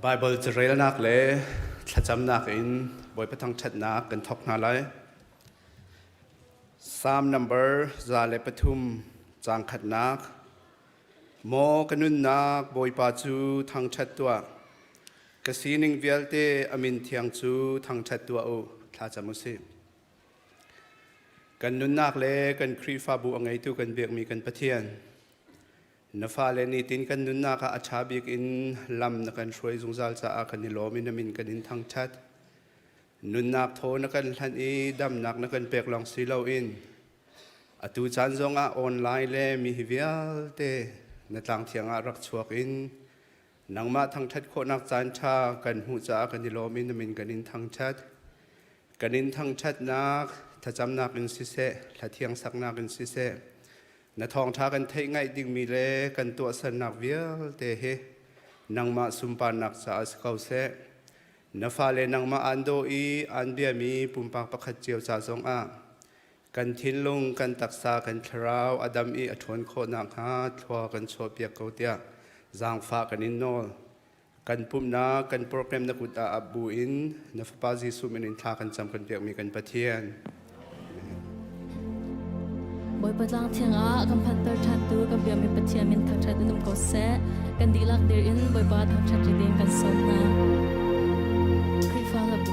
Baibal carelnak le thlacamnak in Bawipa thangṭhatnak kan thawk hna lai. Psalm number 103 caang khatnak. Maw ka nunnak Bawipa cu thangṭhat tuah. Ka sining vialte a min thiang cu thangṭhat tuah u. Thlacam u sih. Kan nunnak le kan Khrihfabu a ngeitu kan biakmi kan Pathian, Na fale nitin kan nunnak ah a ṭha bik in lam na kan hruai zungzal caah kan i lawm i na min kan in thangṭhat. Nunnak thaw na kan hlanh i damnak na kan pek lawng si loin atu caan zongah online le mi hi vialte na tlang thiang ah rak chuak in nangmah thangṭhat khawhnak caan ṭha kan hmuh caah kan i lawm i na min kan in thangṭhat. Kan in thangṭhatnak, thlacamnak in siseh, hlathiang saknak in siseh, Na thawngṭha kan theih ngaih dingmi le kan tuahsernak vialte hi nangmah sunparnak caah si ko seh. Na fale nangmah aan daw i aan biami pumpak pakhat cio ca zongah kan thinlung, kan taksa, kan thlarau a dam i a ṭhawn khawh nakhnga thlua kan chuahpiak ko tiah zaangfah kan in nawl. Kan pumhnak, kan program na kut ah ap bu in na Fapa Jesuh min in thla kan cam kan piakmi kan Pathian. Bawipa tlang thiang ah kan phanter ṭhantu kan biakmi Pathian min thangṭhat in um ko seh. Kan dihlak dir in Bawipa thangṭhat ri ding kan sawm hna. Khrihfa hlabu.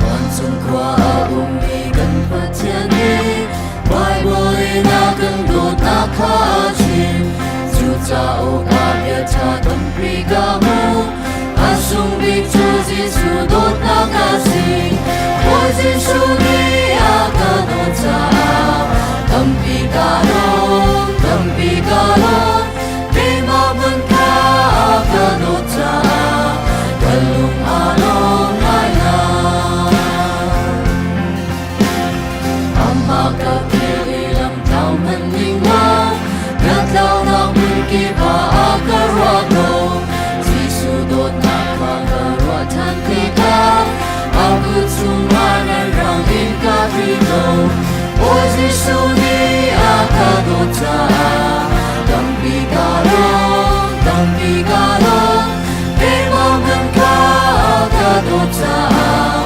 Vancung khua a ummi kan Pathian nih Baibal in a kan dawtnak kha a chim. Cucauk ah bia ṭha tampi ka hmu. A sung bik cu Jesuh dawtnak a si. Bawi Jesuh nih a ka dawt caah tampi ka lawm, tampi ka lawm. Keimah hmanh kha a ka dawt caah ka lung aa lawm ngaingai. Amah ka philh i lamtlau hmanh ning law, ka tlaunak hmun kip ah a ka ruah ko. Jesuh dawtnak kha ka ruah ṭhan tikah, a kut chungah nan rang in ka tli ko. Bawi Jesuh nih a ka dawt caah, tampi ka lawm, tampi ka lawm. Keimah hmanh kha a ka dawt caah,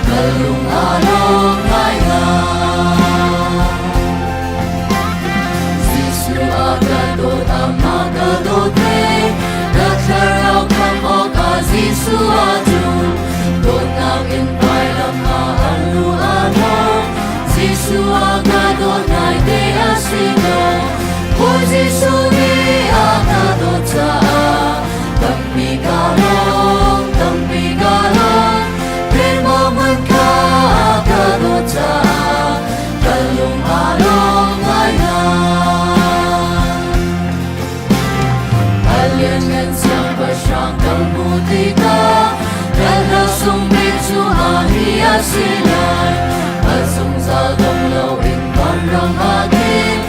ka lung aa lawm ngaingai. Jesuh a ka dawt, amah ka dawt ve. Ka thlarau khamh awkah Jesuh a ṭum. Dawtnak in vailam ah a lu a dong. Jesuh a ka dawt naite a si ko. Bawi Jesuh nih a ka dawt caah tampi ka lawm, tampi ka lawm. Keimah hmanh kha a ka dawt caah ka lung aa lawm ngaingai. A lianngan siangpahrang kan hmuh tikah kan hla sung bik cu a hi a si lai. A zungzal dong loin vanram ah khin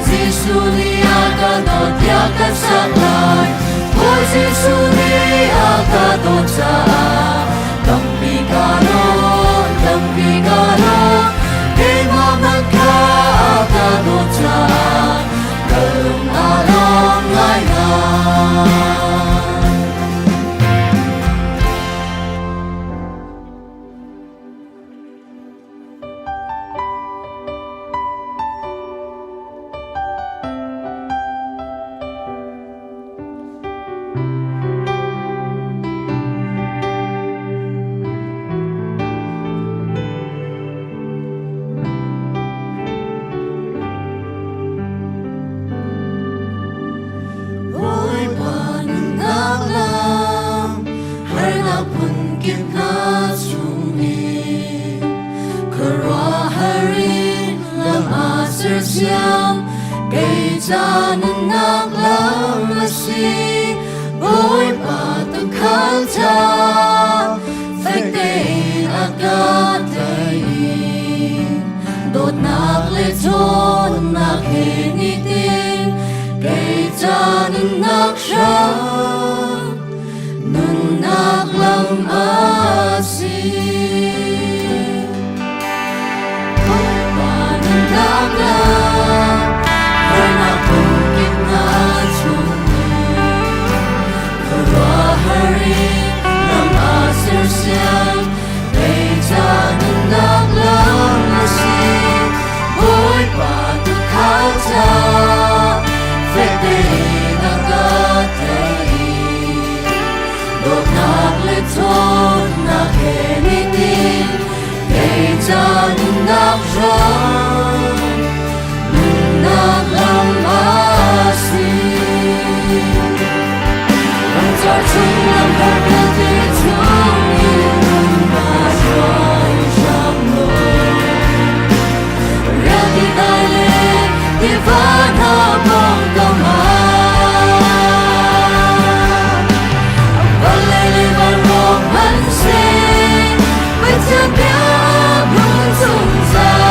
Jesuh nih a ka dawt tiah kan sak lai. Bawi Jesuh nih a ka dawt caah tampi ka lawm, tampi ka lawm. Keimah hmanh kha a ka dawt caah ka lung aa lawm ngaingai. Bawipa nunnak lam harnak phunkip hna chungin khuaruahhar in lam aa sersiam kei ca nunnak lam a si Bawipa tuukhal ca fek tein a ka tlaih dawtnak le ṭhawnnak he nitin kei ca nunnak hram, nunnak lam a si. Bawipa nunnak lam, harnak pumkip hna chungin, khuaruahhar in lam aa sersiam, kei ca nunnak lam a si. Bawipa tuukhal ca, fek tein a ka tlaih. Dawtnak le ṭhawnnak he nitin, kei ca nunnak hram, nunnak lam a si. Ramcar chung lamhar vialte chungin ka hruai hram law. Rialti dai le tiva hna pawngkam ah, vawlei le vanrawk hmanhseh, Pathian bia hmun zungzal.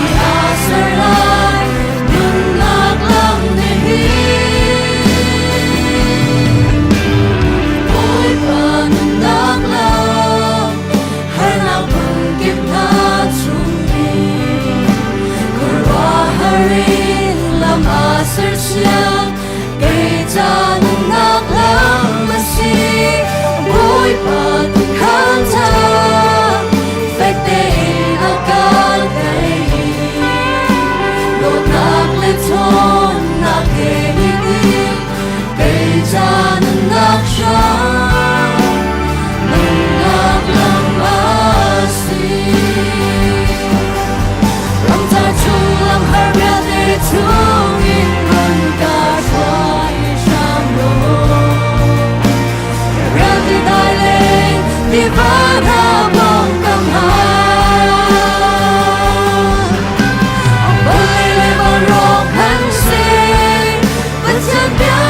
I aa ser lai nunnak lam nih hin. Bawipa nunnak lam, harnak phunkip hna chungin, khuaruahhar in lam aa sersiam, kei ca nunnak lam a si. Bawipa tuukhal ca, fek tein a ka tlaih. Dawtnak le ṭhawnnak he nitin, kei ca nunnak hram, nunnak lam a si. Ramcar chung lamhar vialte chungin run ka hruai hram law. Rialti dai le tiva hna pawngkam ah, vawlei le vanrawk hmanhseh, Pathian bia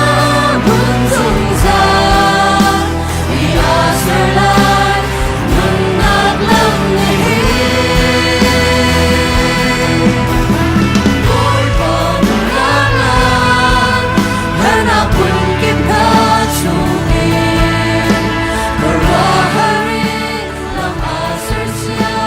hmun zungzal. I aa ser lai nunnak lam nih hin. Bawipa nunnak lam, harnak phunkip hna chungin, khuaruahhar in lam aa sersiam.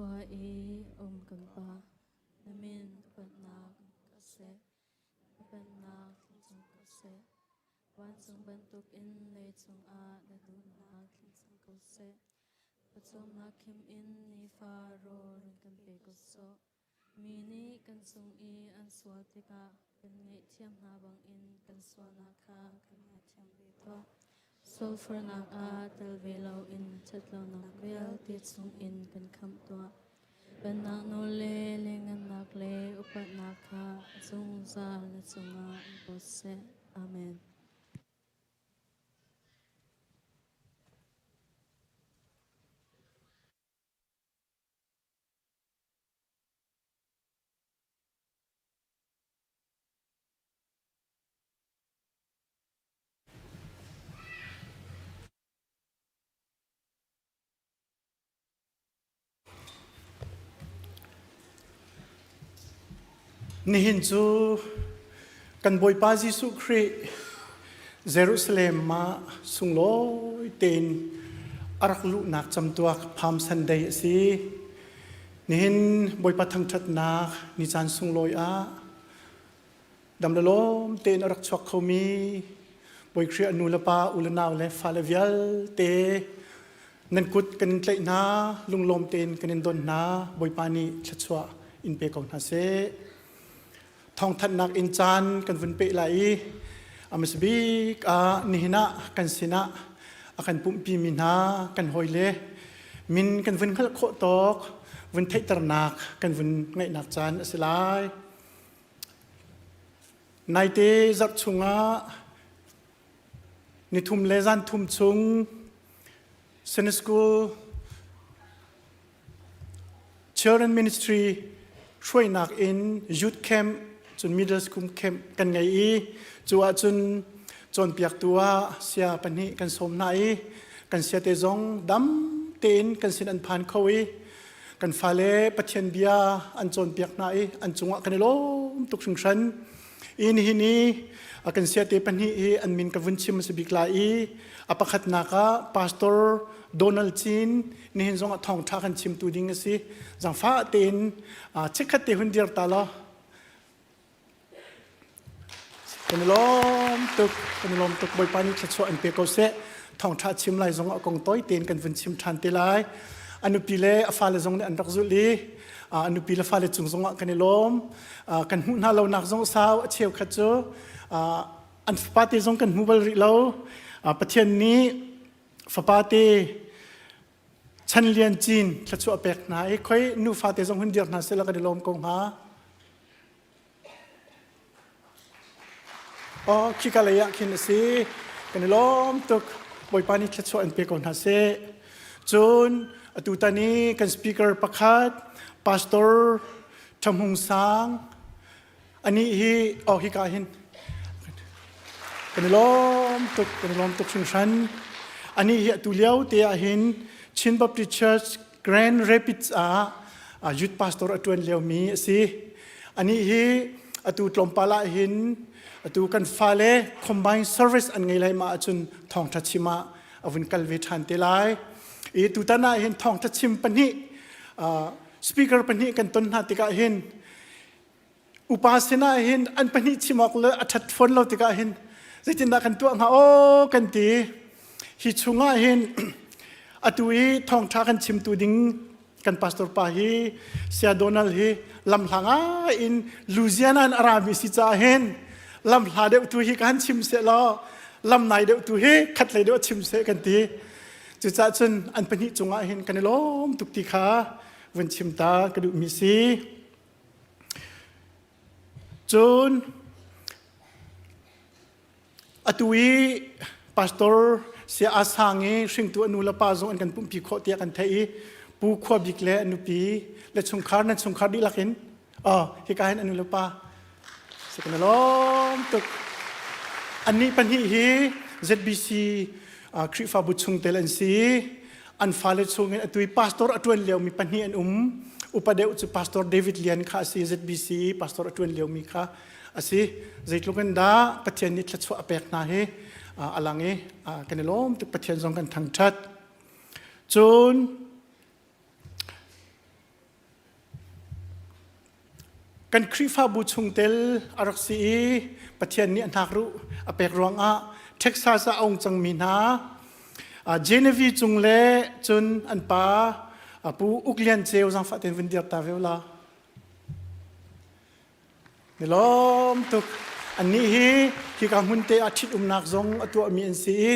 Khua i um kan Pa, na min upatnak ko seh, na pennak tlung ko seh. Vancung bantukin leicung ah na duhnak tling cang ko seh. Pawcawmnak khim in nifa rawl run kan pe ko sawh. Mi nih kan cung i an sual tikah kan ngaihthiam hna bangin kan sualnak kha kan ngaithiam ve tuah. Sulfurnak ah tel ve loin ṭhatlonak vialte chungin kan khamh tuah. Pennak nawl le lianngannak le upatnak kha a zungzal na cungah in pawt seh. Amen. Nihin cu kan Bawipa Jesuh Khrih Jerusalem ah sunglawi tein a rak luhnak camtuak Palm Sunday a si. Nihin Bawipa thangṭhatnak ni caan sunglawi ah dam le lawm tein a rak chuak khomi Bawi Khrih a nu le pa, u le nau le fale vialte nan kut kan in tlaih hna, lunglawm tein kan in don hna. Bawipa nih thluachuah in pe ko hna seh. Thawngthanhnak in caan kan vun peh lai i a hmasa bik ah nihin ah kan sinah a kan pumhpi mi hna kan hawile min kan vun hngalh khawh tawk vun theihternak kan vun ngeihnak caan a si lai. Naite zarh chungah nithum le zan thum chung Sunday School Children Ministry hruainak in youth camp cun middle school camp kan ngei i cu ahcun cawnpiaktu ah sia pahnih kan sawm hna i kan sia te zong dam tein kan sin an phan kho i kan fale Pathian bia an cawnpiak hna i an cungah kan i lawm tuk hringhran. I nihin i a kan siate pahnih hi an min ka vun chim a si bik lai i a pakhatnak ah Pastor Donald Chin nihin zong ah thawngṭha kan chimtu ding a si. Zangfah tein chikkhat te hun dir ta law Kan i lawm tuk, kan i lawm tuk. Bawipa nih thluachuah in pe ko seh. Thawngṭha chim lai zong ah kong tawi tein kan vun chim ṭhan te lai. A nupi le a fale zong nih an rak zulh i a nupi le fale cung zong ah kan i lawm. Kan hmuh hna lonak zong sau a cheukhat cu an fapa te zong kan hmu bal rih lo. Pathian nih fapa te Chan Lian Cin thluachuah pek hna i khoi nufa te zong hun dir hna seh la kan i lawm ko hnga. Oh, khika lei ah khin a si. Kan i lawm tuk. Bawipa nih thluachuah in pe ko hna seh. Cun atu tan i kan speaker pakhat Pastor Tha Hmung Sang anih hi oh hika hin kan i lawm tuk kan i lawm tuk hringhran. Anih hi atu lio te ah hin Chin Baptist Church Grand Rapids ah youth pastor a ṭuan liomi a si. Anih hi atu tlawmpal ah hin atu kan fale combined service an ngei lai ma ahcun thawngṭha chim ah a vun kal ve ṭhan te lai. I tutan ah hin thawngṭha chim pahnih speaker pahnih kan ton hna tikah hin upa sinah hin an pahnih chim awk le a ṭhat fawn lo tikah hin zeitindah kan tuah hnga aw kan ti hi chungah hin atu i thawngṭha kan chimtu ding kan pastor pa hi Sia Donald hi lamhla ngai in Louisiana in a rami si caah hin lamhla deuh tu hi kan chim seh law lam nai deuh tu hi khat lei deuh chim seh kan ti cucaah cun an pahnih cungah hin kan i lawm tuk ti kha vun chim ta ka duhmi si. Cun atu i pastor sia a sang i hringtu a nu le pa zong an kan pumpi khawh tiah kan theih i Pu Khua Bik le a nupi le chungkhar nan chungkhar dihlak in oh hika hin a nu le pa si kan lawm tuk annih pahnih hi ZBC Khrihfabu chungtel an si an fale chungin atu i pastor a ṭuan liomi pahnih an um upa deuh cu pastor David Lian kha a si ZBC pastor a ṭuan liomi kha a si zeitluk in dah Pathian nih thluachuah a pek hna hi a lang i kan i lawm tuk Pathian zong kan thangṭhat cun. Kan Khrihfabu chungtel a rak si i Pathian nih a hnakruh a pek ruangah Texas ah a ung cangmi hna Genevieve cung le cun an pa Pu Uk Lian Ceu zaangfah tein vun dir ta ve la. Ni lawm tuk. Annih hi hika hmun te ah ṭhitumnak zong a tuahmi an si i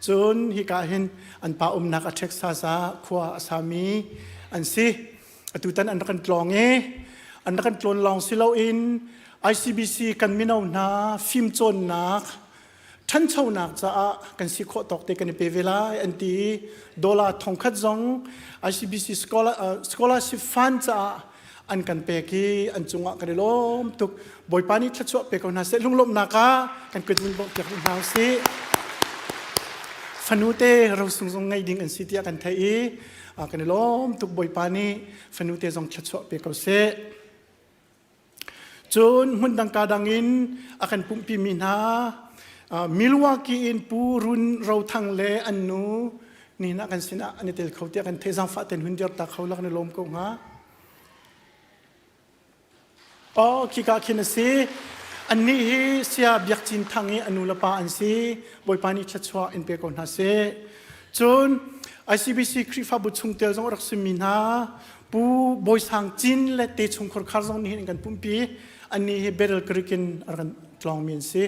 cun hika hin an pa umnak a Texas ah khua a sami an si. Atutan an rak kan tlawng i an rak kan tlawn lawng si loin ICBC kan mino hna fimcawnnak ṭhanchonak caah kan si khawh tawk te kan i pe ve lai an ti i dollar thongkhat zong ICBC scholarship fund caah an kan pek i an cungah kan i lawm tuk. Bawipa nih thluachuah pe ko hna seh. Lunglawmhnak ah kan kut vun bawmh piak hna usih. Fanu te rosung zong ngei ding an si tiah kan theih i kan i lawm tuk. Bawipa nih fanu te zong thluachuah pe ko seh. Cun hmundang ka dang in a kan pumhpimi hna Milwaukee in Pu Run Ro Thang le an nu nihin ah kan sinah an i tel kho tiah kan theih zaangfah ten hun dir ta kho la kan i lawm ko hnga. Oh, khika khin a si. Annih hi Sia Biak Cin Thang i a nu le pa an si. Bawipa nih thluachuah in pe ko hna seh. Cun ICBC Khrihfabu chungtel zong a rak simi hna Pu Bawi Sang Cin le te chungkhar khar zong nih hin kan pumpi. Annih hi Battle Creek in a rak tlawngmi an si.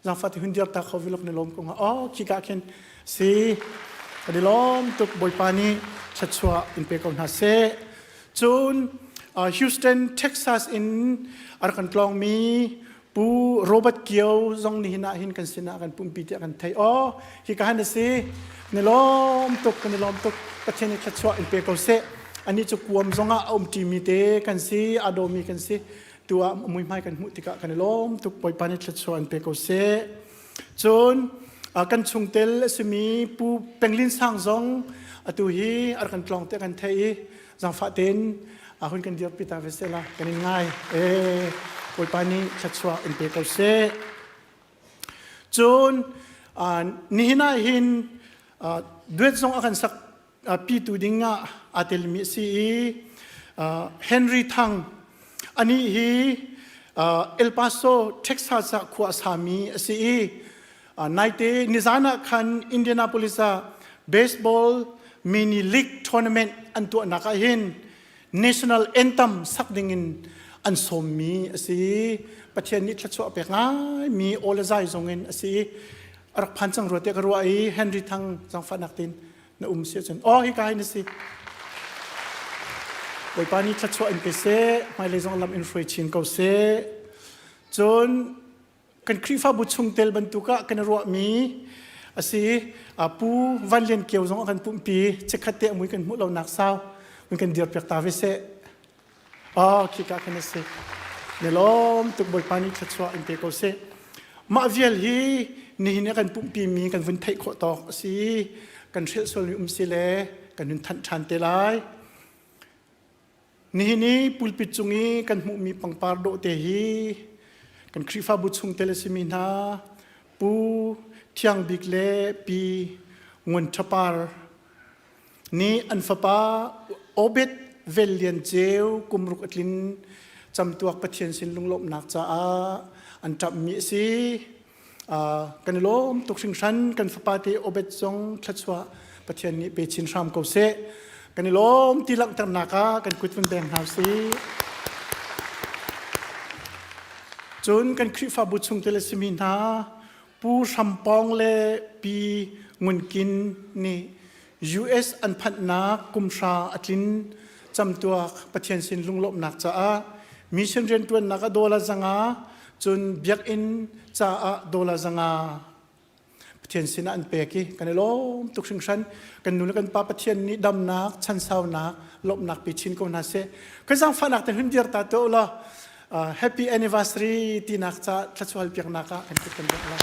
Zaangfah ti hun dir ta kho vilok ni lawm ko hnga. Oh, khika khin si. Kan i lawm tuk Bawipa nih thluachuah in pe ko hna seh. Cun Houston, Texas in a rak kan tlawngmi Pu Robert Kio zong nihin ah hin kan sinah kan pumpi tiah kan theih. Aw, hi ka han a si. Ni lawm tuk, kan i lawm tuk. Pathian nih thluachuah in pe ko seh. Anih cu kuam zong ah a um ṭimi te kan si, a dawmi kan si. Tu ah muihmai kan hmuh tikah kan i lawm tuk. Bawipa nih thluachuah in pe ko seh. Cun kan chungtel a simi Pu Penglin Sang zong atu hi a rak kan tlawng tiah kan theih i zaangfah tein hun kan dirpi ta ve seh la kan in ngai ee Bawipa nih thluachuah in pe ko seh. Cun nihin ah hin duet zong a kan sak pitu ding ah aa telmi a si i Henry Thang anih hi El Paso, Texas ah khua a sami a si i naite nizan ah khan Indianapolis ah baseball mini league tournament an tuahnak ah hin national anthem sak ding in an sawmmi a si. Pathian nih thluachuah pek ngaimi aw le zai zong in a si i a rak phan cang rua tiah ka ruah i Henry Thang zaangfahnak tein na um si ahcun aw hika hin na si. Bawipa nih thluachuah in pe seh, hmailei zong lam in hruai chin ko seh. Cun kan Khrihfabu chungtel bantuk ah kan i ruahmi a si. Pu Van Lian Kio zong a kan pumhpi, chikkhat te a mui kan hmuh lonak sau, mun kan dir piak ta ve seh. Ah, khika khan a si. Na lawm tuk Bawipa nih thluachuah in pe ko seh. Mah vial hi nihin i kan pumhpi mi kan vun theih khawh tawk a si. Kan hrilh sualmi um si le kan hun thanh ṭhan te lai. Nihin i pulpit cung i kan hmuhmi pangpar dawh te hi kan Khrihfabu chungtel a simi hna Pu Thiang Bik le Pi Ngun Ṭha Par nih an fapa Obed Vel Lian Ceu kum ruk a tlin camtuak Pathian sin lunglawmhnak caah an ṭamhmi a si. Kan i lawm tuk hringhran kan fapa te Obed zong thluachuah Pathian nih pe chin hram ko seh. Kan i lawm ti langhternak ah kan kut vun beng hna usih. Cun kan Khrihfabu chungtel a simi hna Pu Hram Pawng le Pi Ngun Kin nih US an phanhnak kumhra a tlin camtuak Pathian sin lunglawmhnak caah mission rianṭuannak ah dollar 500 cun biakinn caah dollar 500 Pathian sinah an pek i kan i lawm tuk hringhran. Kan nu le kan pa Pathian nih damnak, chansaunak, lawmhnak pe chin ko hna seh. Kan zaangfahnak te hun dir ta tuah law happy anniversary tinak ca thluachuah piaknak ah kan kut kan bawmh lai.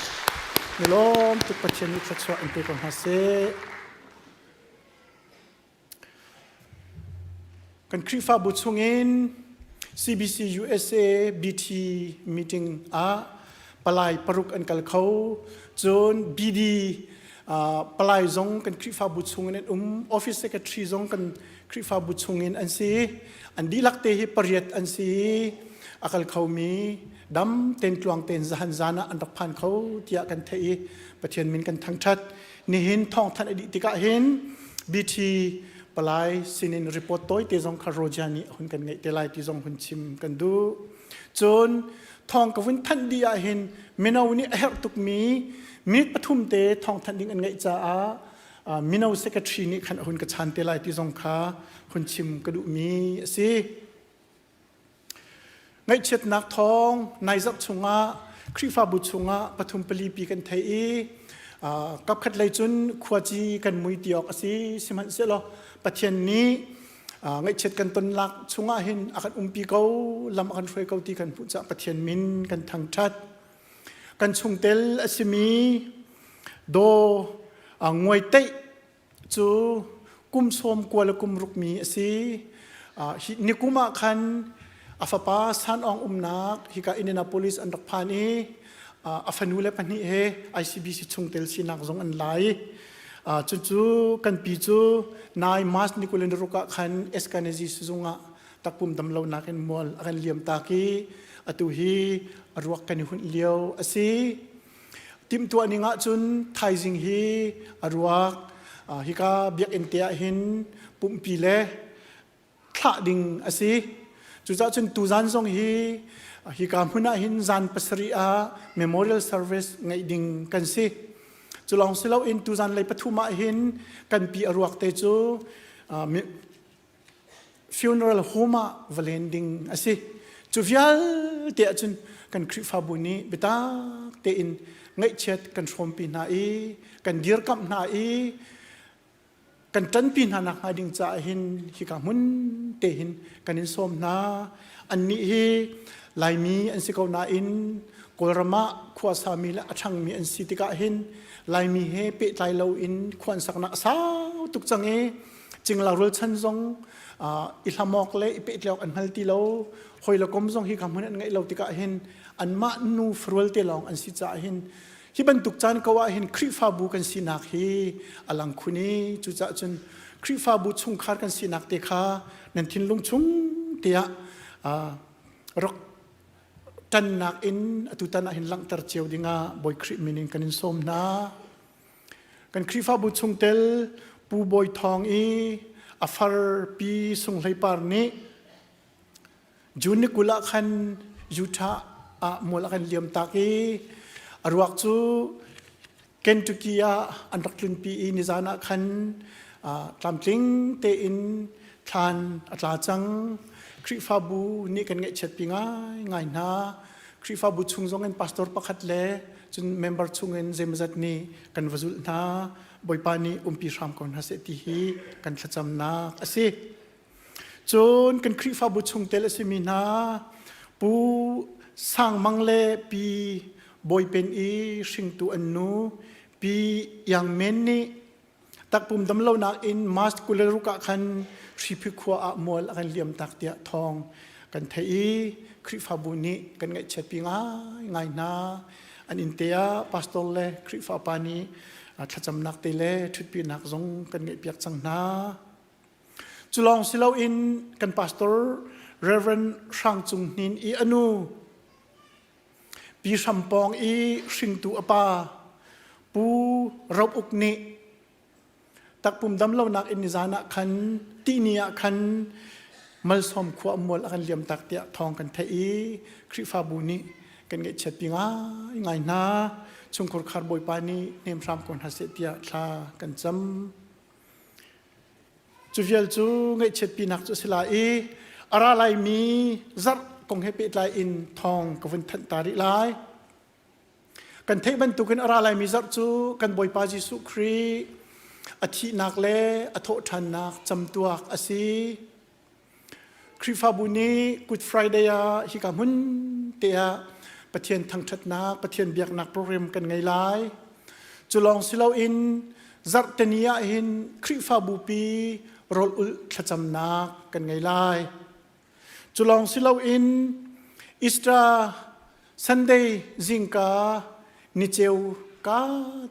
Ni lawm tuk Pathian nih thluachuah in pe ko hna seh. Kan Khrihfabu chungin CBC USA BT meeting ah palai paruk an kal kho. Cun BD palai zong kan Khrihfabu chungin an um. Office secretary zong kan Khrihfabu chungin an si. An dihlak te hi pariat an si. A kal khomi dam ten tluang ten zahan zan ah an rak phan kho tiah kan theih i Pathian min kan thangṭhat. Nihin thawngthanh a dih tikah hin BT palai sinin report tawi te zong kha Roja nih a hun kan ngeih te lai ti zong hun chim kan duh. Cun thawng ka vun thanh dih ah hin mino nih a herh tukmi minute pathum te thawng thanh ding an ngeih caah mino secretary nih khan a hun ka chan te lai ti zong kha hun chim ka duhmi a si. Ngaihchiatnak thawng nai zarh chungah Khrihfabu chungah pathum pali pi kan thei i kapkhat lei cun khuaci kan mui ti awk a si. Sihmanhsehlaw Pathian nih ngaihchiat kan ton lak chungah hin a kan umpi ko, lam a kan hruai ko ti kan hmuh caah Pathian min kan thangṭhat. Kan chungtel a simi Daw Nguai Teih cu kum sawm kua le kum ruk mi a si. Hi nikum ah khan a fapa San Aung umnak hika Indianapolis an rak phan i a fanu le pahnih he ICBC chungtel sinak zong an lai. Cucu kan pi cu nai March ni 26 ah khan Eskanezi sizung ah takpum damlonak in mual a kan liam tak i atu hi a ruak kan i hunh lio a si. Timhtuah ning ahcun thaizing hi a ruak hika biakinn te ah hin pumhpi le thlah ding a si. Cucaah cun tuzan zong hi hika hmun ah hin zan pasarih ah memorial service ngeih ding kan si. Cu lawng si loin tuzan lei pathum ah hin kan pi a ruak te cu funeral home ah va len ding a si. Cu vialte ahcun kan Khrihfabu nih biatak tein ngaihchiat kan hrawmpi hna i kan dirkamh hna i kan ṭanpi hna nak hnga ding caah hin hika hmun te hin kan in sawm hna. Annih hi Laimi an si ko nain Kawlram ah khuasami le a ṭhangmi an si tikah hin Laimi he pehtlai loin khua an saknak a sau tuk cang i cingla rualchan zong i hlamawk le i pehtlai awk an hngal ti lo. Hawi le kom zong hika hmun an ngeih lo tikah hin anmah nu farual te lawng an si caah hin Hi bantuk caan ko ah hin Khrihfabu kan sinak hi a lang khun i cucaah cun Khrihfabu chungkhar kan sinak te kha nan thinlung chung tiah rak ṭannak in atutan ah hin langhter cio dingah Bawi Khrih min in kan in sawm hna. Kan Khrihfabu chungtel Pu Bawi Thawng i a far Pi Sung Hlei Par nih June ni 20 ah khan Utah ah mual a kan liam tak i a ruak cu Kentucky ah an rak tlunpi i nizan ah khan tlamtling tein thlan a tla cang. Khrihfabu nih kan ngaihchiatpi ngaingai hna. Khrihfabu chung zong in pastor pakhat le cun member chung in zeimawzat nih kan va zulh hna. Bawipa nih umpi hram ko hna seh ti hi kan thlacamnak a si. Cun kan Khrihfabu chungtel a simi hna Pu Sang Mang le Pi Bawi Pen i hringtu an nu Pi Iang Men nih takpum damlonak in March 26 ah khan Hriphi khua ah mual a kan liam tak tiah thawng kan theih i Khrihfabu nih kan ngaihchiatpi ngaingai hna. An inn te ah pastor le Khrihfa pa nih thlacamnak te le ṭhutpinak zong kan ngeihpiak cang hna. Cu lawng si loin kan pastor Reverend Hrang Cung Hnin i a nu Pi Hram Pawng i hringtu a pa Pu Rop Uk nih takpum damlonak in nizan ah khan tihni ah khan malsawm khua mual a kan liam tak tiah thawng kan theih i Khrihfabu nih kan ngaihchiatpi ngaingai hna. Chungkhur khar Bawipa nih hnem hram ko hna seh tiah thla kan cam. Cu vial cu ngaihchiatpinak cu a si lai i a ra laimi zarh kong he pehtlai in thawng ka vun thanh ta rih lai. Kan theih bantukin a ra laimi zarh cu kan Bawipa Jesuh Khrih a thihnak le a thawhṭhannak camtuak a si. Khrihfabu nih Good Friday ah hika hmun te ah Pathian thangṭhatnak, Pathian biaknak program kan ngei lai. Cu lawng si loin zarhteni ah hin Khrihfabu pi rawl ulh thlacamnak kan ngei lai. Cu lawng si loin Easter Sunday zingka niceu ka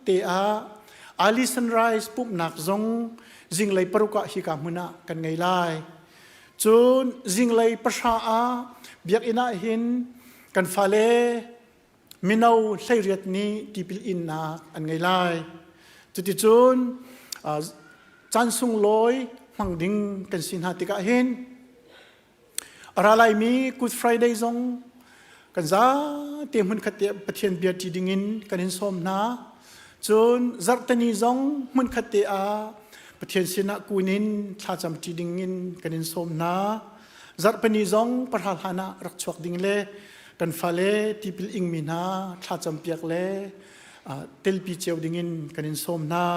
te ah early sunrise pumhnak zong zinglei paruk ah hika hmun ah kan ngei lai. Cun zinglei pahra ah biakinn ah hin kan fale mino 18 nih tipil innak an ngei lai. Cuticun caan sunglawi hmang ding kan si hna tikah hin A ra laimi Good Friday zong kan zate hmunkhat te Pathian bia ṭi dingin kan in sawm hna. Cun zarhteni zong hmunkhat te ah Pathian sinah kun in thlacam ṭi dingin kan in sawm hna. Zarhpini zong pahra hlan ah rak chuak ding le kan fale tipil ingmi hna thlacam piak le telpi cio dingin kan in sawm hna.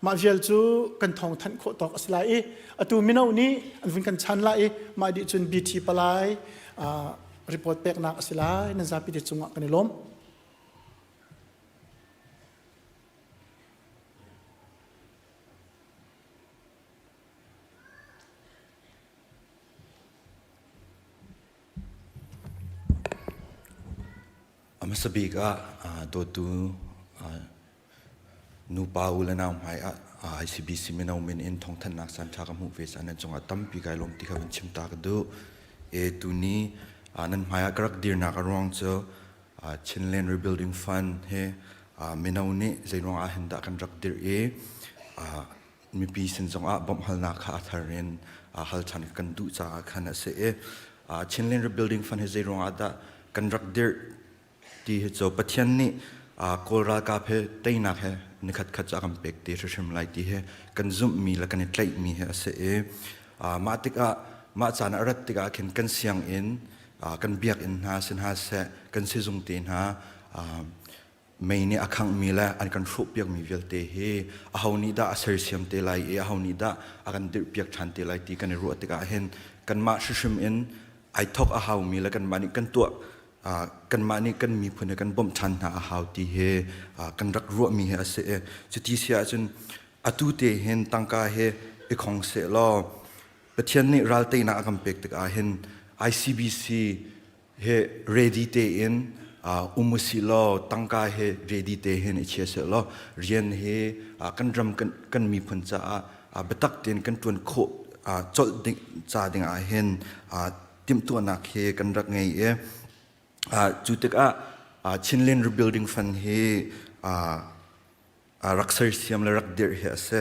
Mah vial cu kan thawng thanh khawh tawk a si lai i atu mino nih an vun kan chan lai i mah dih cun BT palai report peknak a si lai nan zapi te cungah kan i lawm. A hmasa bik ah dawtu Nupa u le nau hmai ah ICBC mino min in thawngthanhnak caanṭha ka hmuh ve caah nan cungah tampi kai lawm ti kha van chim ta ka duh. E tuni nan hmai ah ka rak dirnak a ruang cu Chinland Rebuilding Fund he mino nih zeiruang ah hin dah kan rak dirh i mipi sin zongah bawmhhalnak kha a thar in hal ṭhan kan duh caah khan a si i Chinland Rebuilding Fund hi zeiruang ah dah kan rak dirh Ti hi cu Pathian nih Kawl ralkap he teinak he nikhat khat cu a kan pek te hrimhrim lai ti hi kan zumhmi le kan i tlaihmi hi a si i mah tikah mah caan a rat tikah khin kan sianginn kan biakinn hna si hna seh kan sizung te hna mei nih a khanghmi le an kan hrawhpiakmi vialte hi aho nih dah a sersiam te lai i aho nih dah a kan dirhpiak ṭhan te lai ti kan i ruah tikah hin kanmah hrimhrim in ai thawk a haumi le kanmah nih kan tuah kanmah nih kan miphun he kan bawmh ṭhan hna a hau ti hi kan rak ruahmi hi a si i cuti si ahcun atu te hin tangka he i khong seh law Pathian nih ral teinak a kan pek tikah hin ICBC he ready tein um usih law tangka he ready te hin i chia seh law rian hi kan ram kan miphun caah biatak tein kan ṭuan khawh colh ding ca ding ah hin timhtuahnak hi kan rak ngei i cu tikah Chinland Rebuilding Fund hi rak sersiam le rak dirh hi a si.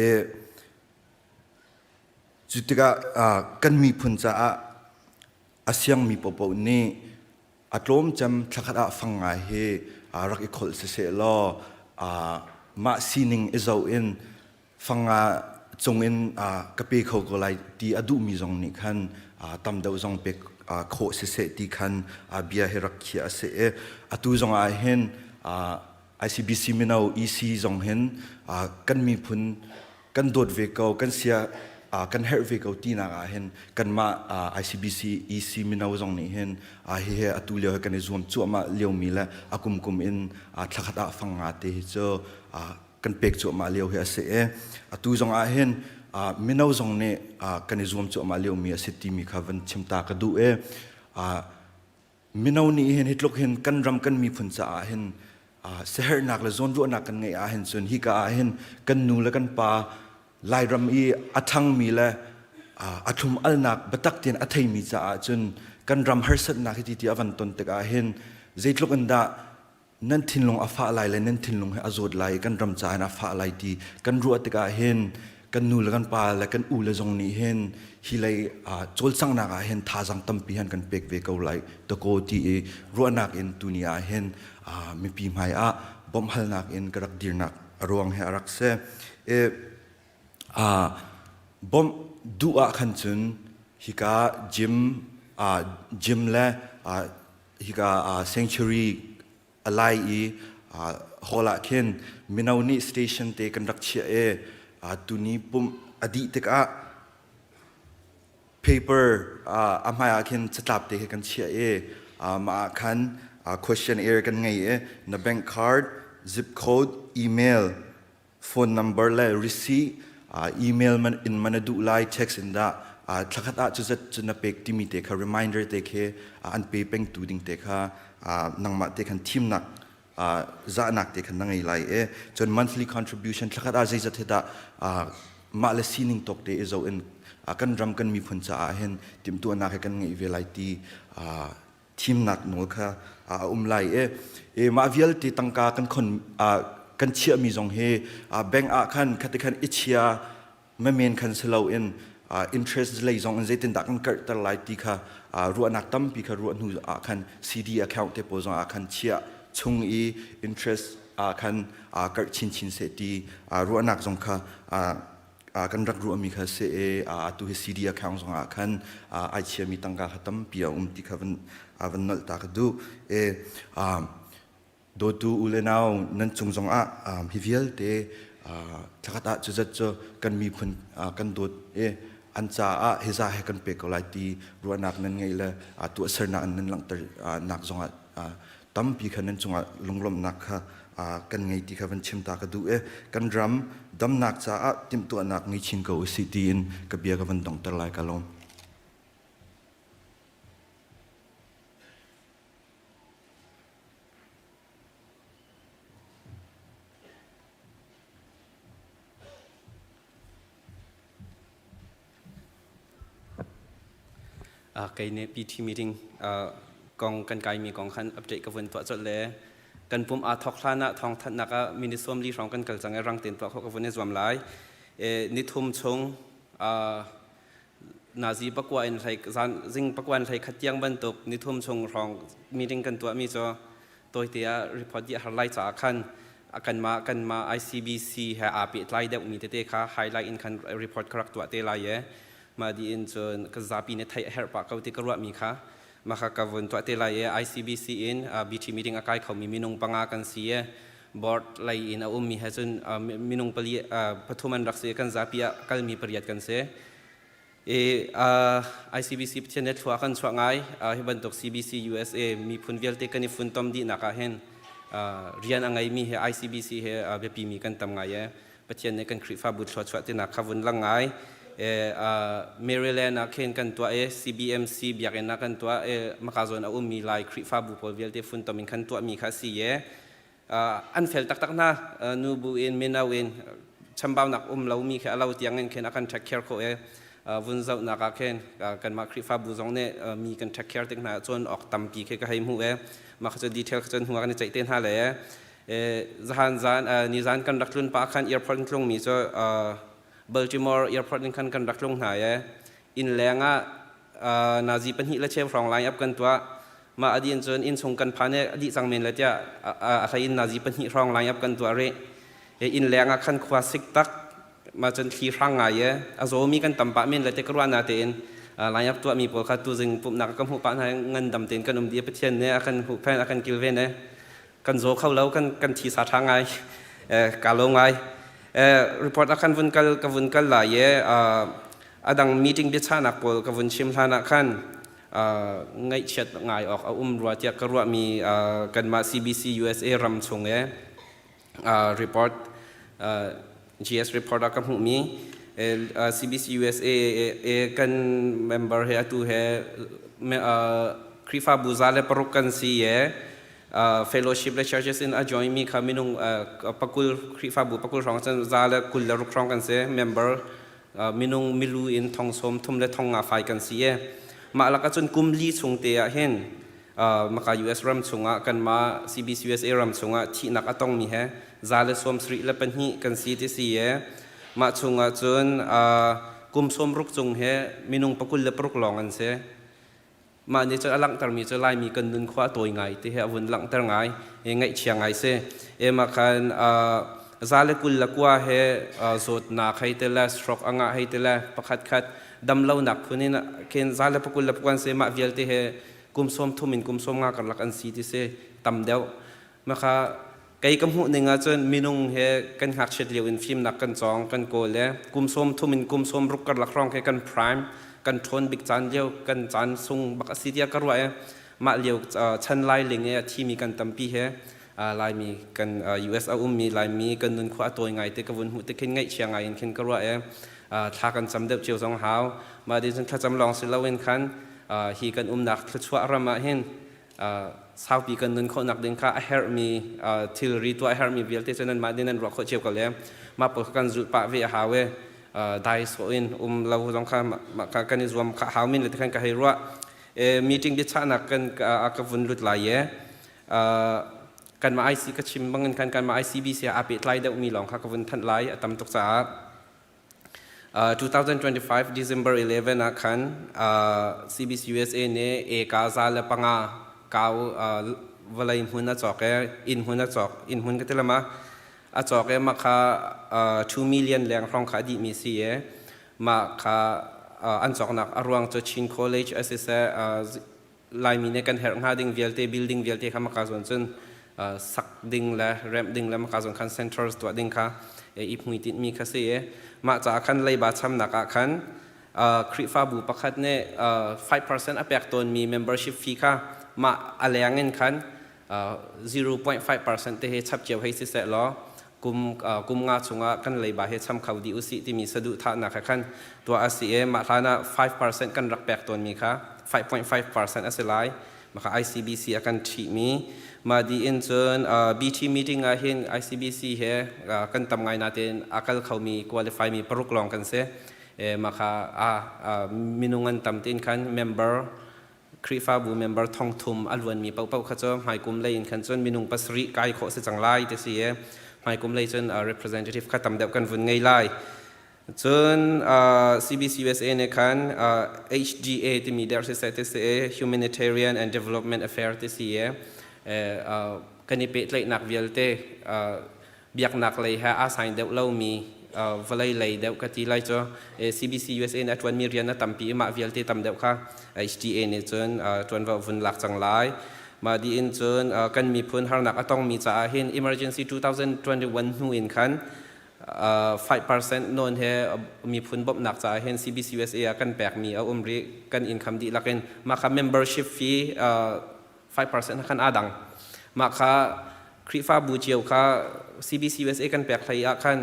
I cu tikah kan miphun caah a siangmi paohpaoh nih a tlawmcem thlakhat ah fang ngai hi rak i kholh siseh law mah sining i zoh in fanga cungin ka pe kho ko lai ti a duhmi zong nih khan tam deuh zong pek khawh siseh ti khan bia hi rak khiah a si i atu zong ah hin ICBC mino EC zong hin kan miphun kan dawt ve ko kan sia kan herh ve ko tinak ah hin kanmah ICBC EC mino zong nih hin hihi atu lio hi kan i zuam cuahmah liomi le a kumkum in thlakhat ah fang nga te hi cu kan pek cuahmah lio hi a si i atu zong ah hin mino zong nih kan i zuam cuahmah liomi a si timi kha van chim ta ka duh i mino nih hin hi tluk hin kan ram kan miphun caah hin siaherhnak le zawnruahnak kan ngeih ah hin cun hika ah hin kan nu le kan pa Lairam i a ṭhangmi le a thlum alnak biatak tein a theimi caah cun kan ram harsatnak hi ti ti a van ton tikah hin zeitluk in dah nan thinlung a fah lai le nan thinlung hi a zawt lai i kan ram caah hin a fah lai ti kan ruah tikah hin kan nu le kan pa le kan u le zong nih hin hi lei cawlcanghnak ah hin thazaang tampi han kan pek ve ko lai dakaw ti i ruahnak in tuni ah hin mipi hmai ah bawmhhalnak in ka rak dirnak a ruang he a rak si. I bawmh duh ah khan cun hika gym gym le hika sanctuary a lai i hall ah khin mino nih station te kan rak chiah i tuni pumh a dih tikah paper a hmai ah khin catlap te khi kan chiah i mah ah khan questionnaire kan ngei i na bank card zip code email phone number le receipt email man in man a duh lai text in dah thlakhat ah cuzat cu na pek timi te kha reminder te khi an pe peng tu ding te kha nangmah te khan thimnak zahnak te khan na ngei lai e cun monthly contribution thlakhat ah zeizat he dah mah le sining tawk te i zo in. Kan ram kan miphun caah hin timhtuahnak he kan ngeih ve lai ti thimnak nawl kha a um lai i mah vialte tangka kan khon kan chiahmi zong hi bank ah khan khati khan i chia men khan si loin interest lei zong in zeitindah kan karhter lai ti kha ruahnak tampi kha ruah hnu ah khan CD account te pawl zong ah khan chiah chung i interest ah khan karh chinchin seh ti ruahnak zong kha kan rak ruahmi kha si i atu hi CD account zong ah khan ai chiami tangka kha tampi a um ti kha van van nolh ta ka duh. E dawtu u le nau nan cung zong ah hi vialte thlakhat ah cuzat cu kan miphun kan dawt i an caah hiza he kan pek ko lai ti ruahnak nan ngei le tuahsernak nan langhter nak zong ah tampi kha nan cungah lunglawmhnak kha kan ngei ti kha van chim ta ka duh i kan ram damnak caah timhtuahnak ngei chin ko usih tiin ka bia ka van dongter lai ka lawm. Kei nih PT meeting kong kan kaimi kong khan update ka vun tuah colh le kan pum aa thawk hlan ah thawngthanhnak ah minute 40 hrawng kan kal cang i rang tein tuah khawh ka vun i zuam lai. Nithum chung nazi pakua in hlei zan zing pakua in hlei khat tiang bantuk nithum chung hrawng meeting kan tuahmi cu tawite ah report dih a har lai caah khan kanmah kanmah ICBC he aa pehtlai deuhmi tete kha highlight in khan report ka rak tuah te lai i mah dih in cun ka zapi nih theih a herh pah ko ti ka ruahmi kha mah kha ka vun tuah te lai i ICBC in BT meeting a kai khomi minung panga kan si i board lei in a ummi he cun minung pali pathum an rak si i kan zapi ah kalmi pariat kan si. I ICBC Pathian nih thlua kan chuah ngai. Hi bantuk CBC USA miphun vialte kan i funtom dihnak ah hin rian a ngeimi he ICBC he biapimi kan tam ngai e. Pathian nih kan Khrihfabu thlua chuah tinak kha vun lang ngai. Maryland ah khin kan tuah i CBMC biakinn ah kan tuah i maka zawn a ummi Lai Khrihfabu pawl vialte funtom in khan tuahmi kha si e. An fel taktak hna. Nu bu in mino in chambaunak um lomi khi a lo tiang in khin a kan take care khawh i vun zohnak ah khin kanmah Khrihfabu zong nih mi kan take care tik hna cun awk tampi khi ka hei hmuh e mah kha cu detail kha cun hnu ah kan i ceih te hna le zahan zan nizan kan rak tlun pah khan airport in tlungmi cu Baltimore airport in khan kan rak tlung hna e inn leng ah nazi pahnih le cheu hrawng line up kan tuah. Mah a dih cun inn chung kan phan i a dih cang men le tiah a hlei in nazi pahnih hrawng line up kan tuah rih. Inn leng ah khan khua sik tak ma cun thli hrang ngai i a zawmi kan tam pah men le te ka ruah na tein line up tuahmi pawl kha tuzing pumhnak ka hmuh pah hna ngan dam tein kan um dih. Pathian nih a kan huhphenh a kan kilven i kan zaw kho lo, kan kan thi sa ṭha ngai, ka lo ngai. Report ah khan vun kal ka vun kal lai i a dang meeting biachahnak pawl ka vun chim hlan ah khan ngaihchiat ngai awk a um rua tiah ka ruahmi kanmah CBC USA ram chung i report GS report ah ka hmuhmi CBC USA kan member he atu he Khrihfabu 106 kan si i fellowship le churches in a join mi kha minung pakul Khrihfabu pakul hrawng cun 126 hrawng kan si. Member minung milu in thong sawm thum le thong nga fai kan si e. Mah lak ahcun kum li chung te ah hin maka US ram chungah kanmah CBC USA ram chungah thihnak a tongmi he 172 kan si ti si e. Mah chungah cun kum 60 cung he minung 26 lawng an si. Mah nih cun a langhtermi cu Laimi kan nun khua a tawi ngai ti hi a vun langhter ngai i ngaihchia ngai si. E mah khan 129 he zawtnak hei ti le stroke a ngah hei ti le pakhat khat damlonak phun in khin 129 si mah vialte he kum 30 in kum 50 karlak an si ti si tam deuh. Maka kei ka hmuh ning ahcun minung he kan ngakchiat lio in fimnak kan cawng kan kawl le kum 30 in kum 60 karlak hrawng he kan prime kan ṭhawn bik caan lio kan caan sung bak a si tiah ka ruah i mah lio chan lai ling i a thimi kan tampi he Laimi kan US a ummi Laimi kan nun khua a tawi ngai te ka vun hmuh te khin ngaihchia ngai in khin ka ruah i thla kan cam deuh cio zong hau. Mah din cun thlacam lawng si loin khan hi kan umnak thluachuah ram ah hin saupi kan nun khawhnak ding kha a herhmi thilri tuah a herhmi vialte cu nanmah nih nan ruah khawh cio ko le mah pawl kha kan zulh pah ve a hau i. Dai sawh in um lo zong kha mah kha kan i zuam kha hau min le ti khan ka hei ruah. Meeting biachahnak kan ka vun lut lai ye. Kanmah IC ka chim bangin khan kanmah ICBC ah aa pehtlai deuhmi lawng kha ka vun thanh lai a tam tuk caah. 2025 December 11 ah khan CBC USA nih eka 105 kau vawlei hmun a cawk i inn hmun a cawk inn hmun ka ti lama a cawk i mah kha 2 million leng hrawng kha a dihmi si i mah kha an cawknak a ruang cu Chin College a siseh Laimi nih kan herh hnga ding vialte building vialte kha maka zawn cun sak ding le remh ding le maka zawn khan centers tuah ding kha i hmuitinh mi kha si i mah caah khan leiba chamnak ah khan Khrihfabu pakhat nih 5% a pek tawnmi membership fee kha mah a leng in khan 0.5% te he chap cio hei si seh law kum kum nga chungah kan leiba he cham kho dih usih timi saduhthahnak he khan tuah a si i mah hlan ah 5% kan rak pek tawnmi kha 5.5% a si lai maka ICBC a kan ṭhihmi mah dih in cun BT meeting ah hin ICBC he kan tam ngai natein a kal khomi qualify mi paruk lawng kan si maka minung an tam tin khan member Khrihfabu member thongthum a luanmi paohpaoh kha cu hmaikum lei in khan cun minung pasarih kai khawh si cang lai ti si i hmaikum lei cun representative kha tam deuh kan vun ngei lai. Cun CBC USA nih khan HDA timi der siseh ti si i Humanitarian and Development Affair ti si i kan i pehtlaihnak vialte biaknak lei he aa sain deuh lomi vawlei lei deuh ka ti lai cu CBC USA nih a ṭuanmi rian a tampi i mah vialte tam deuh kha HTA nih cun ṭuanvo vun lak cang lai. Mah dih in cun kan miphun harnak a tongmi caah hin emergency 2021 hnu in khan 5% nawn he miphun bawmhnak caah hin CBC USA ah kan pekmi a um rih kan income dihlak in mah kha membership fee 5% khan aa dang. Mah kha Khrihfabu cio kha CBC USA kan pek hlei ah khan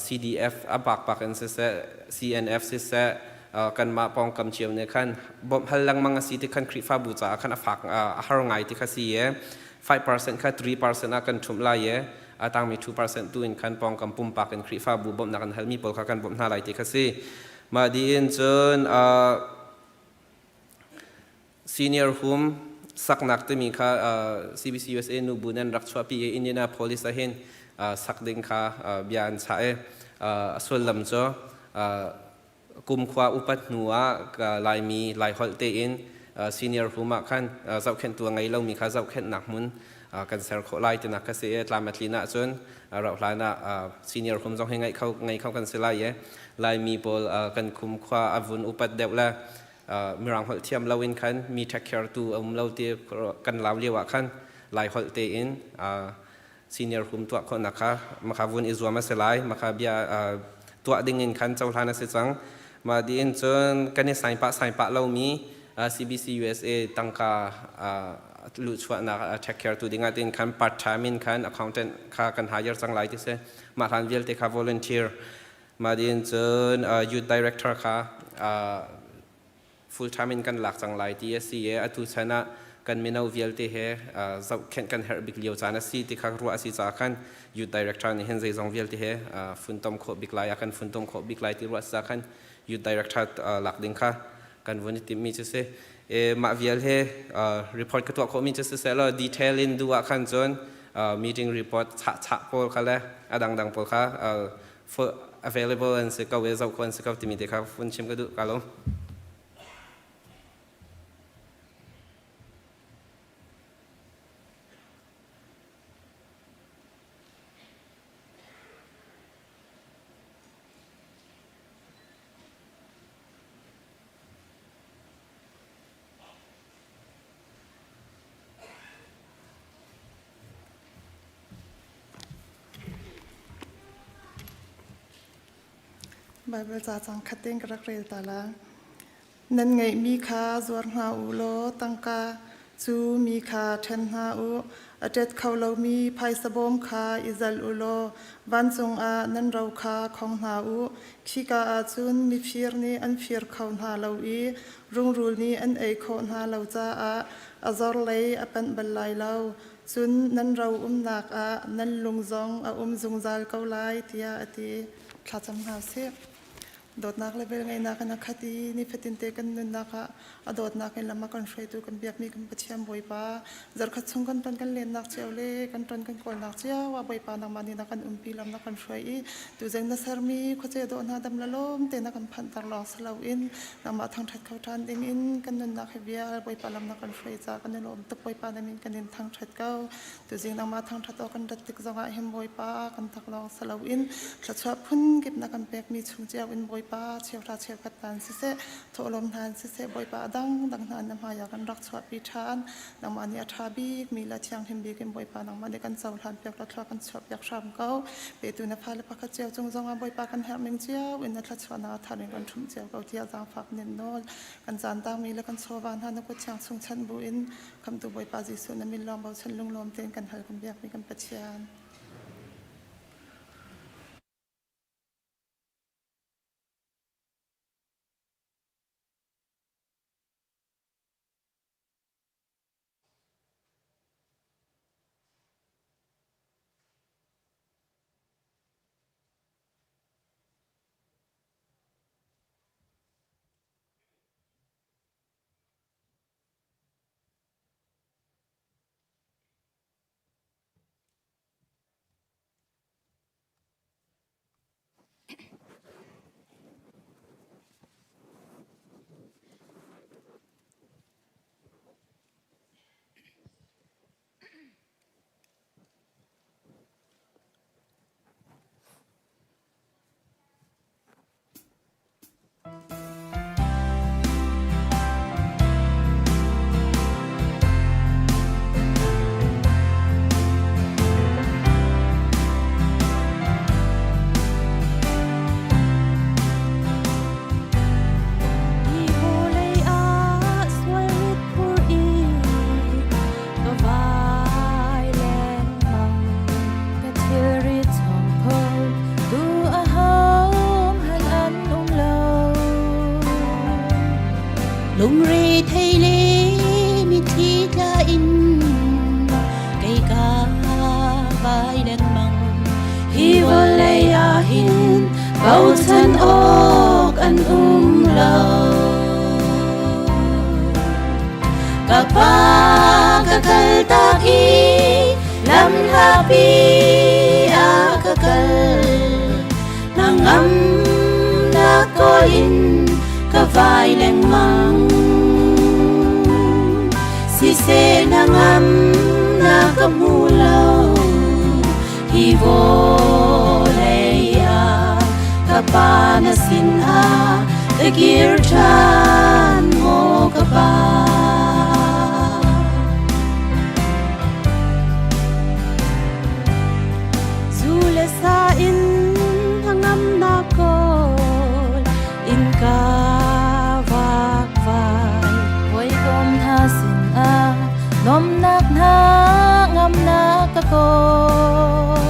CDF a bakpak in siseh, CNF siseh, kanmah pawngkam cio nih khan bawmh hal lengmang a si ti khan Khrihfabu caah khan a fak a har ngai ti kha si i 5% kha 3% ah kan ṭhumh lai i a tangmi 2% tu in khan pawngkam pumpak in Khrihfabu bawmhnak an halmi pawl kha kan bawmh hna lai ti kha si. Mah dih in cun Senior home saknak timi kha CBC USA nubu nan rak chuahpi i Indianapolis ah hin sak ding kha bia an chah i a sullam cu kumkhua upat hnu ah Laimi Laiholh tein senior home ah khan zohkhenhtu a ngei lomi kha zohkhenhnak hmun kan ser khawh lai tinak kha si i tlam a tlin ahcun rauh hlan ah senior home zong hi ngeih kho ngei kho kan si lai i Laimi pawl kan kumkhua a vun upat deuh le Mirang holh thiam lo in khan mi take care tu a um lo ti kan lau lio ah khan Lai holh tein senior hum tuah khawhnak kha maka vun i zuam a si lai maka bia tuah ding in khan cohlan a si cang mah diin cun kan i sain pah sain pah lomi CBC USA tangka luhchuahnak take care tu ding ah tin khan part time in khan accountant kha kan hire cang lai ti si mah hlan vialte kha volunteer Mah din cun youth director kha full time in kan lak cang lai ti a si i atu chan ah kan mino vialte he zohkhenh kan herh bik lio caan a si ti kha ruah a si caah khan youth director nih hin zeizong vialte he funtom khawh bik lai a kan funtom khawh bik lai ti ruah a si caah khan youth director lak ding kha kan vun i timhmi cu si. Mah vial he report ka tuah khawhmi cu siseh law detail in duh ah khan cun meeting report chah chah pawl kha le a dangdang pawl kha full available an si ko i zoh khawh an si ko timi te kha vun chim ka duh ka lo. Baibal ca cang khat tein ka rak rel ta la. Nan ngeihmi kha zuar hna u law tangka cu mi kha ṭhen hna u. A ṭet kho lomi phaisa bawm kha i zalh u law vancung ah nan ro kha khong hna u. Khika ah cun mifir nih an fir kho hna lo i rungrul nih an ei khawh hna lo caah a zor lei a panh bal lai lo. Cun nan ro umnak ah nan lung zong a um zungzal ko lai, tiah a ti. Thlacam hna usih. Dawtnak le velngeihnak in a khat i nifatinte kan nunnak ah a dawtnak in lam a kan hruaitu kan biakmi kan Pathian Bawipa, zarkhat chung kan ton kan lennak cio le kan ton kan kawlnak cio ah Bawipa nangmah nih na kan umpi lam na kan hruai i tuzing na sermi khuace dawh hna dam le lawm te na kan phanhter lawng si loin nangmah thangṭhat kho ṭhan ding in kan nunnak hi vial Bawipa lam na kan hruai ca kan i lawm tuk. Bawipa na min kan in thangṭhat ko. Tuzing nangmah thangṭhat awk kan rat tik zongah hin Bawipa kan taklawng si loin thluachuah phunkip na kan pekmi chung cio in Bawipa cheuhra cheukhat hna in siseh, thawhlawm hna in siseh, Bawipa a dangdang hna na hmai ah kan rak chuahpi ṭhan. Nangmah nih a ṭha bikmi le a thianghlim bik in Bawipa nangmah nih kan cohlan piak law thlua kan chuahpiak hram ko. Petu na fale pakhat cio cung zongah Bawipa kan herh ning cio in na thluachuahnak a thar in kan ṭhumh cio ko tiah zaangfak nin nawl. Kan caan tangmi le kan chawva hna na kut thiang chung chanh buin Khamhtu Bawipa Jesuh na min lawng bochan lunglawm tein kan hal kan biakmi kan Pathian. Hi vawlei ah sualrit phur i ka vai lengmang. Ka thilri chawngthawl Tu a hohmanh an um lo. Lungre thei le mitthli tla in kei ka vai lengmang. Hi vawlei ah hin bochan awk an um lo. Ka pa ka kal tak i lam hlapi ah ka kal. Hnangam nak kawl in ka vai lengmang. Siseh hnangam na ka hmu lo. Hi vawlei ah ka pa na sin ah ka kir ṭhan maw ka pa. Zu le sa in hnangamnak kawl innka vakvai. Hawikom hna sinah nuamhnak hna ngamnak ka kawl.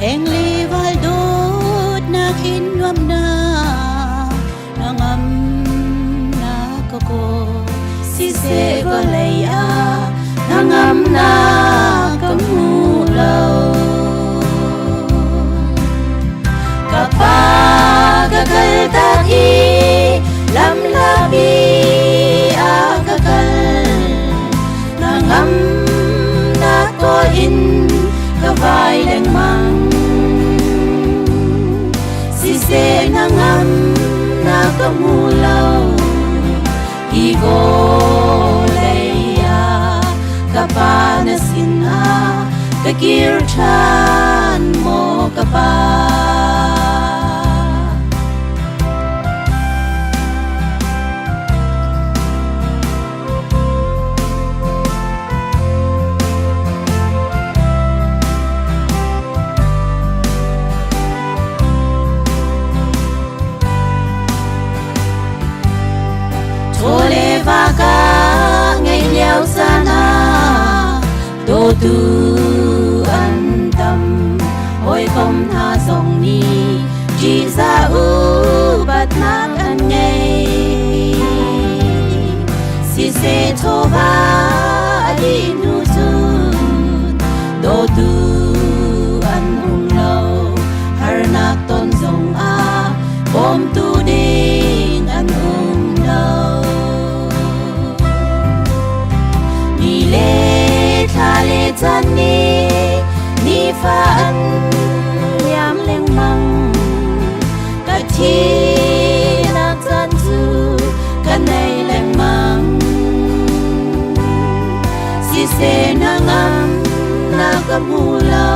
Engli val dawtnak in nuamhnak hnangamnak ka kawl. Siseh vawlei ah hnangamnak ka hmu lo. Ka pa ka kal tak i lam hlapi ah ka kal. Hnangamnak kawl in ka vai lengmang. Siseh hnangamnak ka hmu lo. Hi vawlei ah ka pa na sinah ka kir ṭhan maw ka pa? Chawle va ka ngeih lio caan ah dawtu an tam. Hawikom hna zong nih ṭihzah upatnak an ngei. Siseh chawva a dih hnu cun dawtu an um lo. Harnak Tefa an liam lengmang. Ka thihnak caan cu ka nei lengmang. Siseh na ngam na ka hmu lo.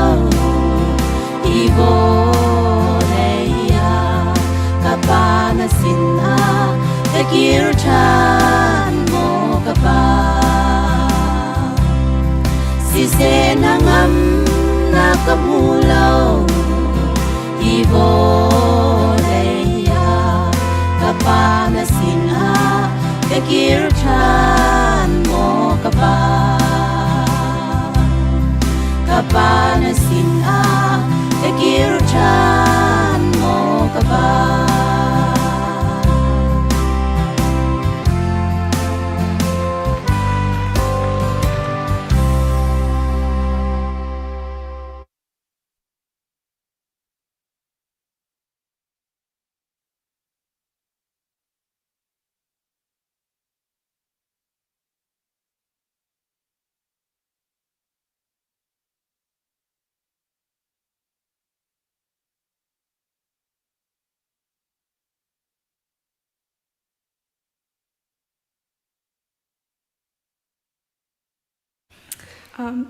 Hi vawlei ah ka pa na sinah ka kir ṭhan maw ka pa. Siseh na ngam na ka hmu lo. Hi vawlei ah ka pa na sinah ka kir ṭhan maw ka pa. Ka pa na sinah ka kir ṭhan maw ka pa.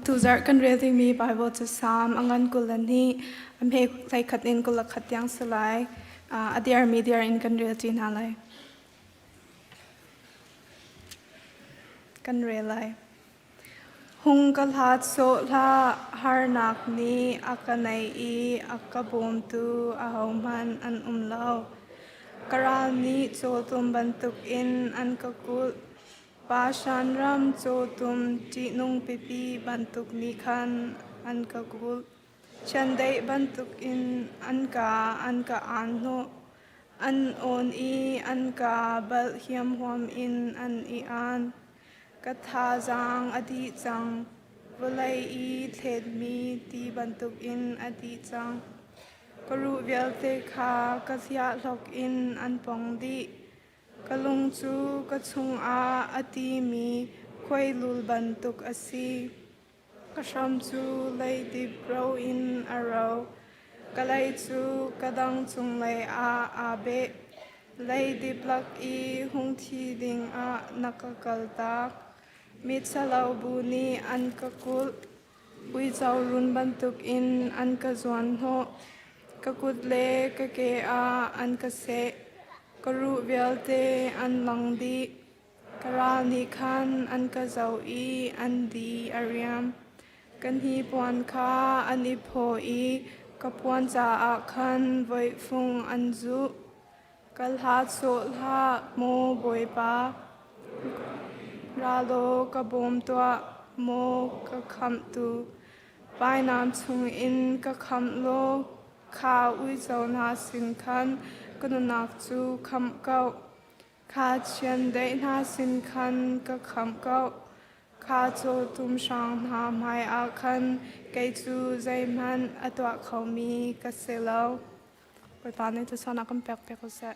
Tuzarh kan rel dingmi Baibal cu Salm a ngan 22, a hme 11 in 21 tiang si lai. A diarmi diar in kan rel ṭi hna lai. Kan rel lai. Hung ka hlat sawh hlah, harnak nih a ka naih i a ka bawmtu ahohmanh an um lo. Ka ral nih cawtum bantukin an ka kulh. Bashan ram cawtum ṭihnung pipi bantuk nih khan an ka kulh. Chiandeih bantukin an ka an ka aan hnawh. An awn i an ka balh hiamhuam in an i aan. Ka thazaang a dih cang. Vawlei i thletmi ti bantukin a dih cang. Ka ruh vialte kha ka hliahhlok in an pong dih. Ka lung cu ka chungah a timi khuailul bantuk a si. Ka hram cu leidip ro in a ro. Ka lei cu ka dang cunglei ah aa beh. Leidip lak i hung thi dingah na ka kaltak. Miṭhalo bu nih an ka kulh. Uico run bantukin an ka zuanhnawh. Ka kut le ka ke ah an ka seh. Ka ruh vialte an lang dih. Ka ral nih khan an ka zoh i an di a riam. Ka hnipuan kha an i phaw i ka puan caah khan voihfung an zuh. Ka hlat sawh hlah, maw Bawipa. Ra law ka bawm tuah, maw ka khamhtu. Vainam chungin ka khamh law kha uico hna sin khan ka nunnak cu khamh ko. Kha chiandeih hna sin khan ka khamh ko. Kha cawtum hrang hna hmaiah khan kei cu zeihmanh a tuah khomi ka si lo. Bawipa nih thluachuahnak kan pek piak ko seh.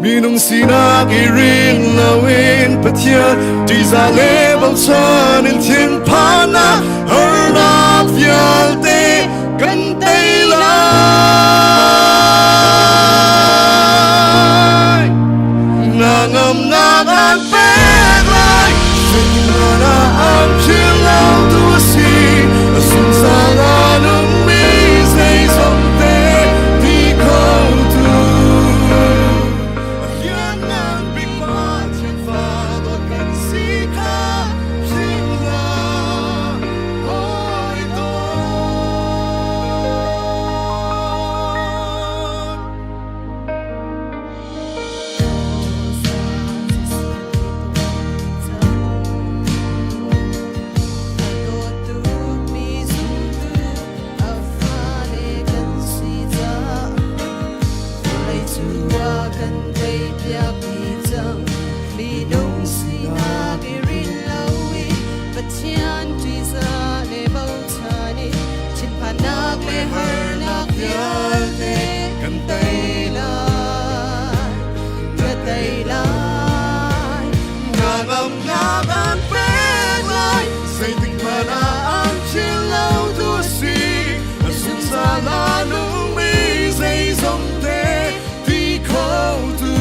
Minung sinak i ring loin Pathian ṭihzah le bochan in thinphannak harnak vialte kan tei lai. Na ngamnak an pek lai, zeitinhmanh ah an philh lo tu a si. A zungzal a nungmi zeizongte ti kho tu. A lianngan bik Pathian fa dawt kan si kha philh hlah. Hawi dawt. Pathian ṭihzah le bochan i thinphannak le harnak vialte kan tei lai, ka tei lai. Na ngamnak an pek lai, zeitik hmanh ah an philh lo tu a si. A zungzal a nungmi zeizong te ti kho tu.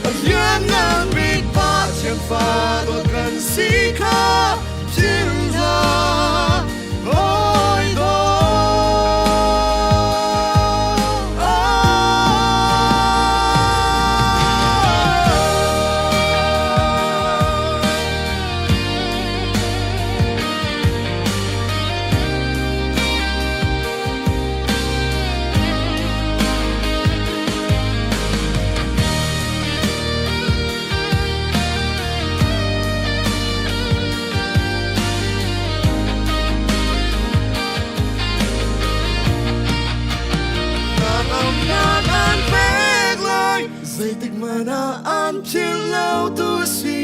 A lianngan bik Pathian fa dawt kan si kha philh hlah. Hawi dawt. Zeitik hmanh ah an philh lo tu a si,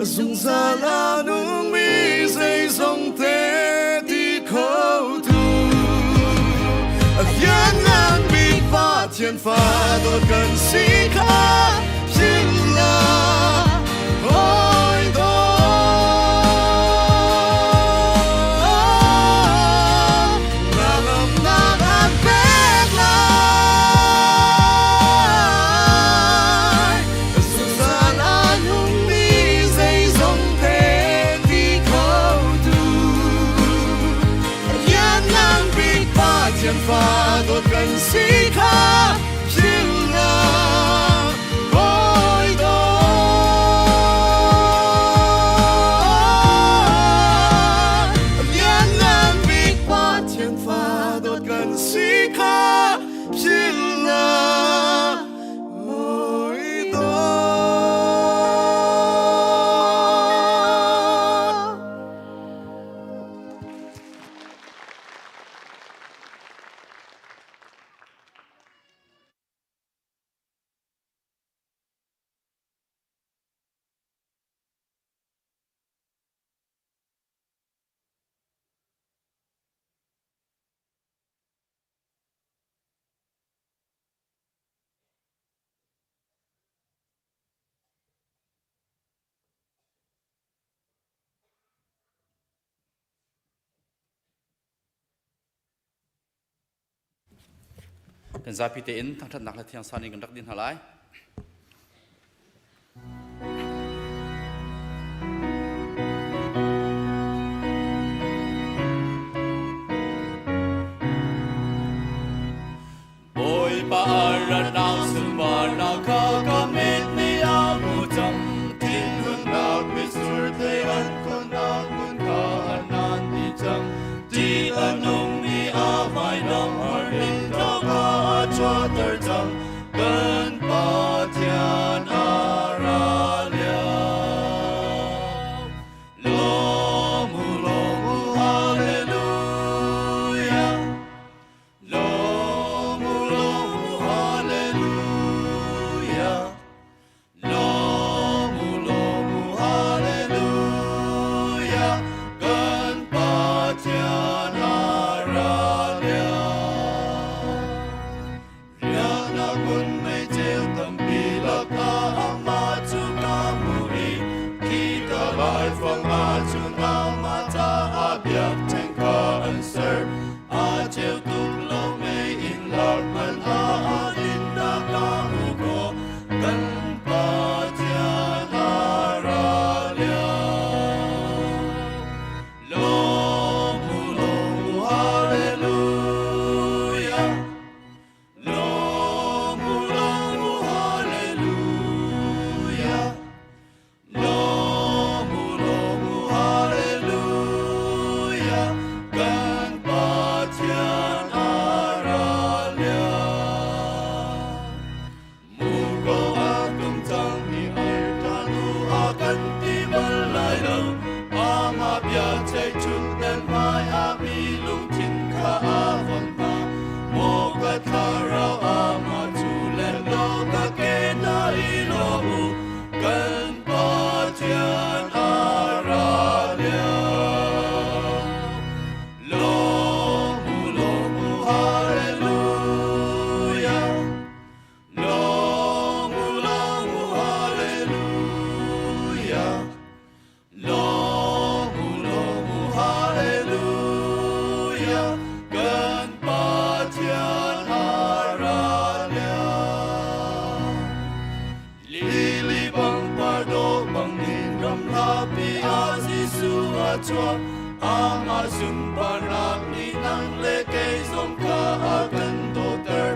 a zungzal a nungmi zeizong te ti kho tu. A lianngan bik Pathian fa dawt kan si kha philh hlah. Hawi dawt, na ngamnak an pek lai. Zungzal a nungmi zeizong te ti kho tu. Lianngan bik Pathian fa dawt kan si kha philh hlah. Hawi dawt, lianngan bik Pathian fa dawt kan si kha philh hlah. Hawi dawt. Kan zapi tein thangṭhatnak le thiangsan in kan rak din hna lai. Bawipa ranau sunparnak kha ka mit nih a hmu cang. Thinhunnak mitsur thei an khonnak hmun kha an nan dih cang. Ṭih a nungmi a vainam har in tla kha a chuahter cang. Kan Pathian a ra lio. Lawm u, lawm u, hallelujah. Lawm u, lawm u, hallelujah. Lawm u, lawm u, hallelujah. Kan Pathian a ra lio. Riahnak hmun mei ceu chuak. Amah sunparnak nih nang le kei zong kha a kan dawter.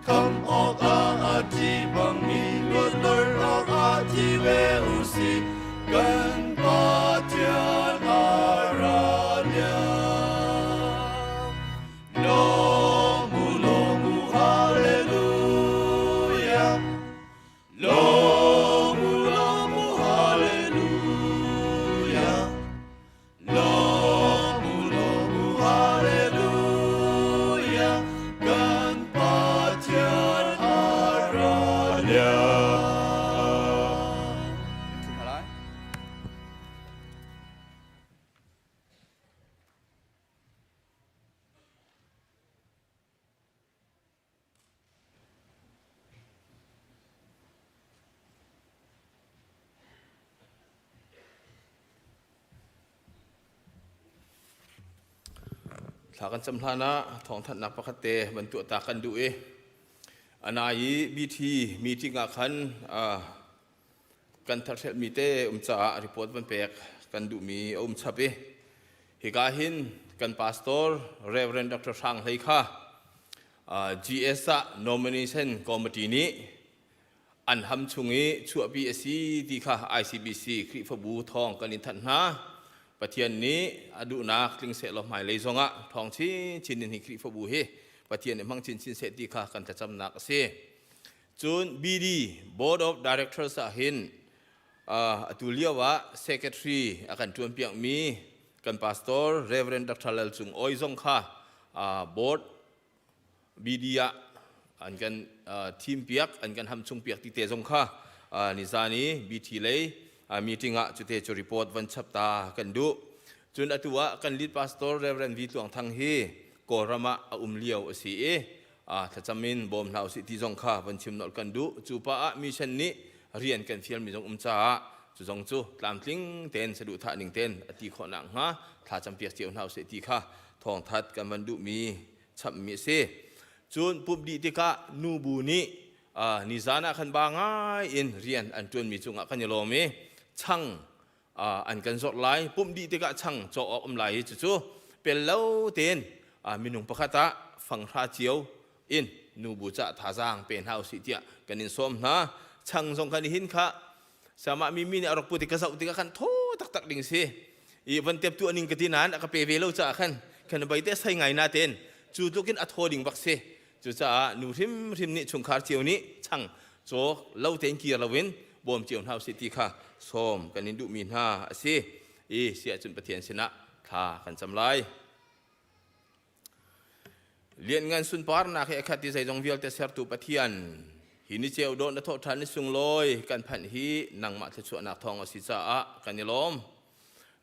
Khamh awkah a thi bangmi luatter awkah thi ve u sih. Kan Pathian a ra lio. Lawm u, lawm u, hallelujah. Lawm u, lawm u, hallelujah. Lawm u, lawm u, hallelujah. Kan Pathian a ra lio. Thla kan cam hlan ah thawngthanhnak pakhat te van tuah ta kan duh i anai i BT meeting ah khan kan tharhrelhmi te um caah report van pek kan duhmi a um chap i hika hin kan pastor Reverend Dr. Hrang Hlei kha GS ah nomination committee nih an ham chung i chuahpi a si ti kha ICBC Khrihfabu thawng kan in thanh hna. Pathian nih a duhnak tling seh law hmailei zongah thawng chinchin in hi Khrihfabu hi Pathian nih hmang chinchin seh ti kha kan thlacamnak a si. Cun BD Board of Directors ah hin atu lio ah secretary a kan ṭuan piakmi kan pastor Reverend Dr. Lal Cung Awi zong kha board BD ah an kan thim piak an kan ham chung piak ti te zong kha nizan i BT lei meeting ah cute cu report van chap ta kan duh. Cun atu ah kan lead pastor Reverend V Tluang Thang hi Kawlram ah a um lio a si i thlacam in bawm hna usih ti zong kha van chim nolh kan duh. Cu pa ah mission nih rian kan fialmi zong um caah cu zong cu tlamtling tein saduhthah ning tein a ti khawh nakhnga thla campiak cio hna usih ti kha thawngthat kan van duhmi chapmi a si. Cun pumh dih tikah nubu nih nizan ah khan ba ngai in rian an ṭuanmi cungah kan i lawm i chang an kan zawrh lai pumh dih tikah chang cawk awk um lai i cucu pel lo tein minung pakhat ah fanghra cio in nubu cah thazaang pe hna usih tiah kan in sawm hna. Chang zong kan hin kha sama mi mi nih a rak put i ka zoh tikah khan thaw taktak ding si i van tep tu aning ka ti nain a ka pe ve lo caah khan kan bai te sai ngai na ten cu tlukin a thaw ding bak si. Cucaah nu hrimhrim nih chungkhar cio nih chang cawk lo tein kir loin bawm cio hna usih ti kha sawm kan in duhmi hna a si. I si ahcun Pathian sinah thla kan cam lai. Lianngan sunparnak he a khat i zeizong vialte sertu Pathian, hi ni ceu dawh na thawh ṭhan ni sunglawi kan phanh hi nangmah thluachuahnak thawng a si caah kan i lawm.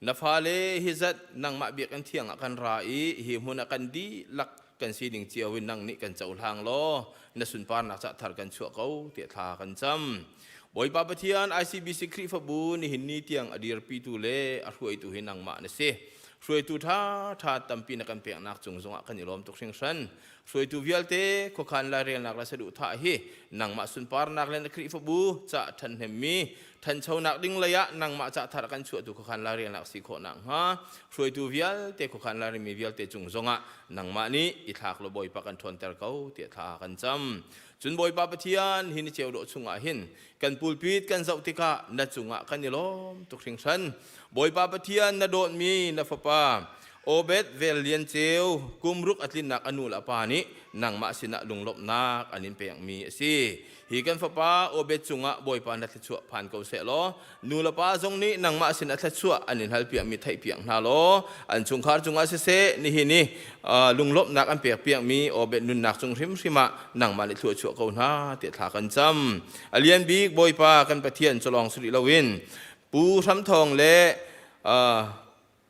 Na fale hi zat nangmah biakinn thiang ah kan ra i hi hmun ah kan dihlak kan sining cio in nang nih kan cohlang law na sunparnak ca thar kan chuah ko tiah thla kan cam. Bawipa Pathian ICBC Khrihfabu nihin ni tiang a dirpitu le a hruaitu hi nangmah na si. Hruaitu ṭha ṭha tampi na kan peknak cung zongah kan i lawm tuk hringhran. Hruaitu vialte khuakhan lairelnak le saduhthah hi nangmah sunparnak le na Khrihfabu ca ṭhanhnemmi ṭhanchonak ding lei ah nangmah ca thar kan chuahtu khuakhan lairelnak si khawh nakhnga hruaitu vialte khuakhan lairelmi vialte cung zongah nangmah nih i thlak law Bawipa kan ṭhawnter ko tiah thla kan cam. Cun Bawipa Pathian hi ni ceu dawh chungah hin kan pulpit kan zoh tikah na cungah kan i lawm tuk hringhran. Bawipa Pathian na dawtmi na fapa Obed Vel Lian Ceu kum ruk a tlinnak a nu le a pa nih nangmah sinah lunglawmhnak an in pekmi a si. Hi kan fapa Obed cungah Bawipa na thluachuah phan ko seh law nu le pa zong nih nangmah sin a thluachuah an in halpiakmi theihpiak hna law an chungkhar cungah siseh nihin i lunglawmhnak an pekpiakmi Obed nunnak cung hrimhrim ah nangmah nih thluachuah ko hna tiah thla kan cam. A lian bik Bawipa kan Pathian cu lawng si rih loin Pu Hram Thawng le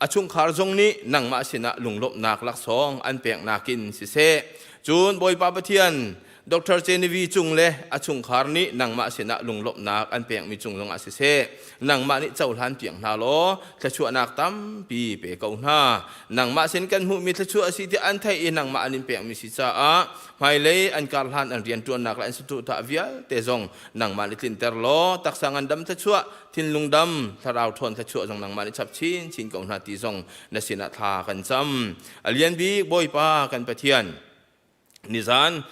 a chungkhar zong nih nangmah sinah lunglawmhnak laksawng an peknak in siseh, cun Bawipa Pathian. Dr. Genevieve cung le a chungkhar nih nangmah sinah lunglawmhnak an pekmi cung zongah siseh, nangmah nih cohlan piak hna law thluachuahnak tampi pe ko hna. Nangmah sin kan hmuhmi thluachuah a si tiah an theih i nangmah an in pekmi si caah hmailei an kar hlan an rianṭuannak le an saduhthah vialte zong nangmah nih tlinter law taksa ngandam thluachuah, thinlung dam, thlarau ṭhawn thluachuah zong nangmah nih chap chinchin ko hna ti zong na sinah thla kan cam. A lian bik Bawipa kan Pathian, Nizan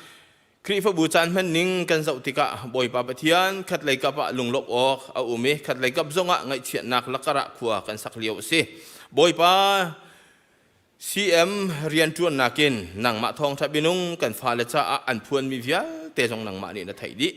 Khrihfabu caan hman ning kan zoh tikah Bawipa Pathian khatlei kap ah lunglawmh awk a um i khatlei kap zongah ngaihchiatnak lakar ah khua kan sak lio a si. Bawipa CM rianṭuannak in nangmah thawngṭha minung kan fale caah an phuanmi vialte zong nangmah nih na theih dih.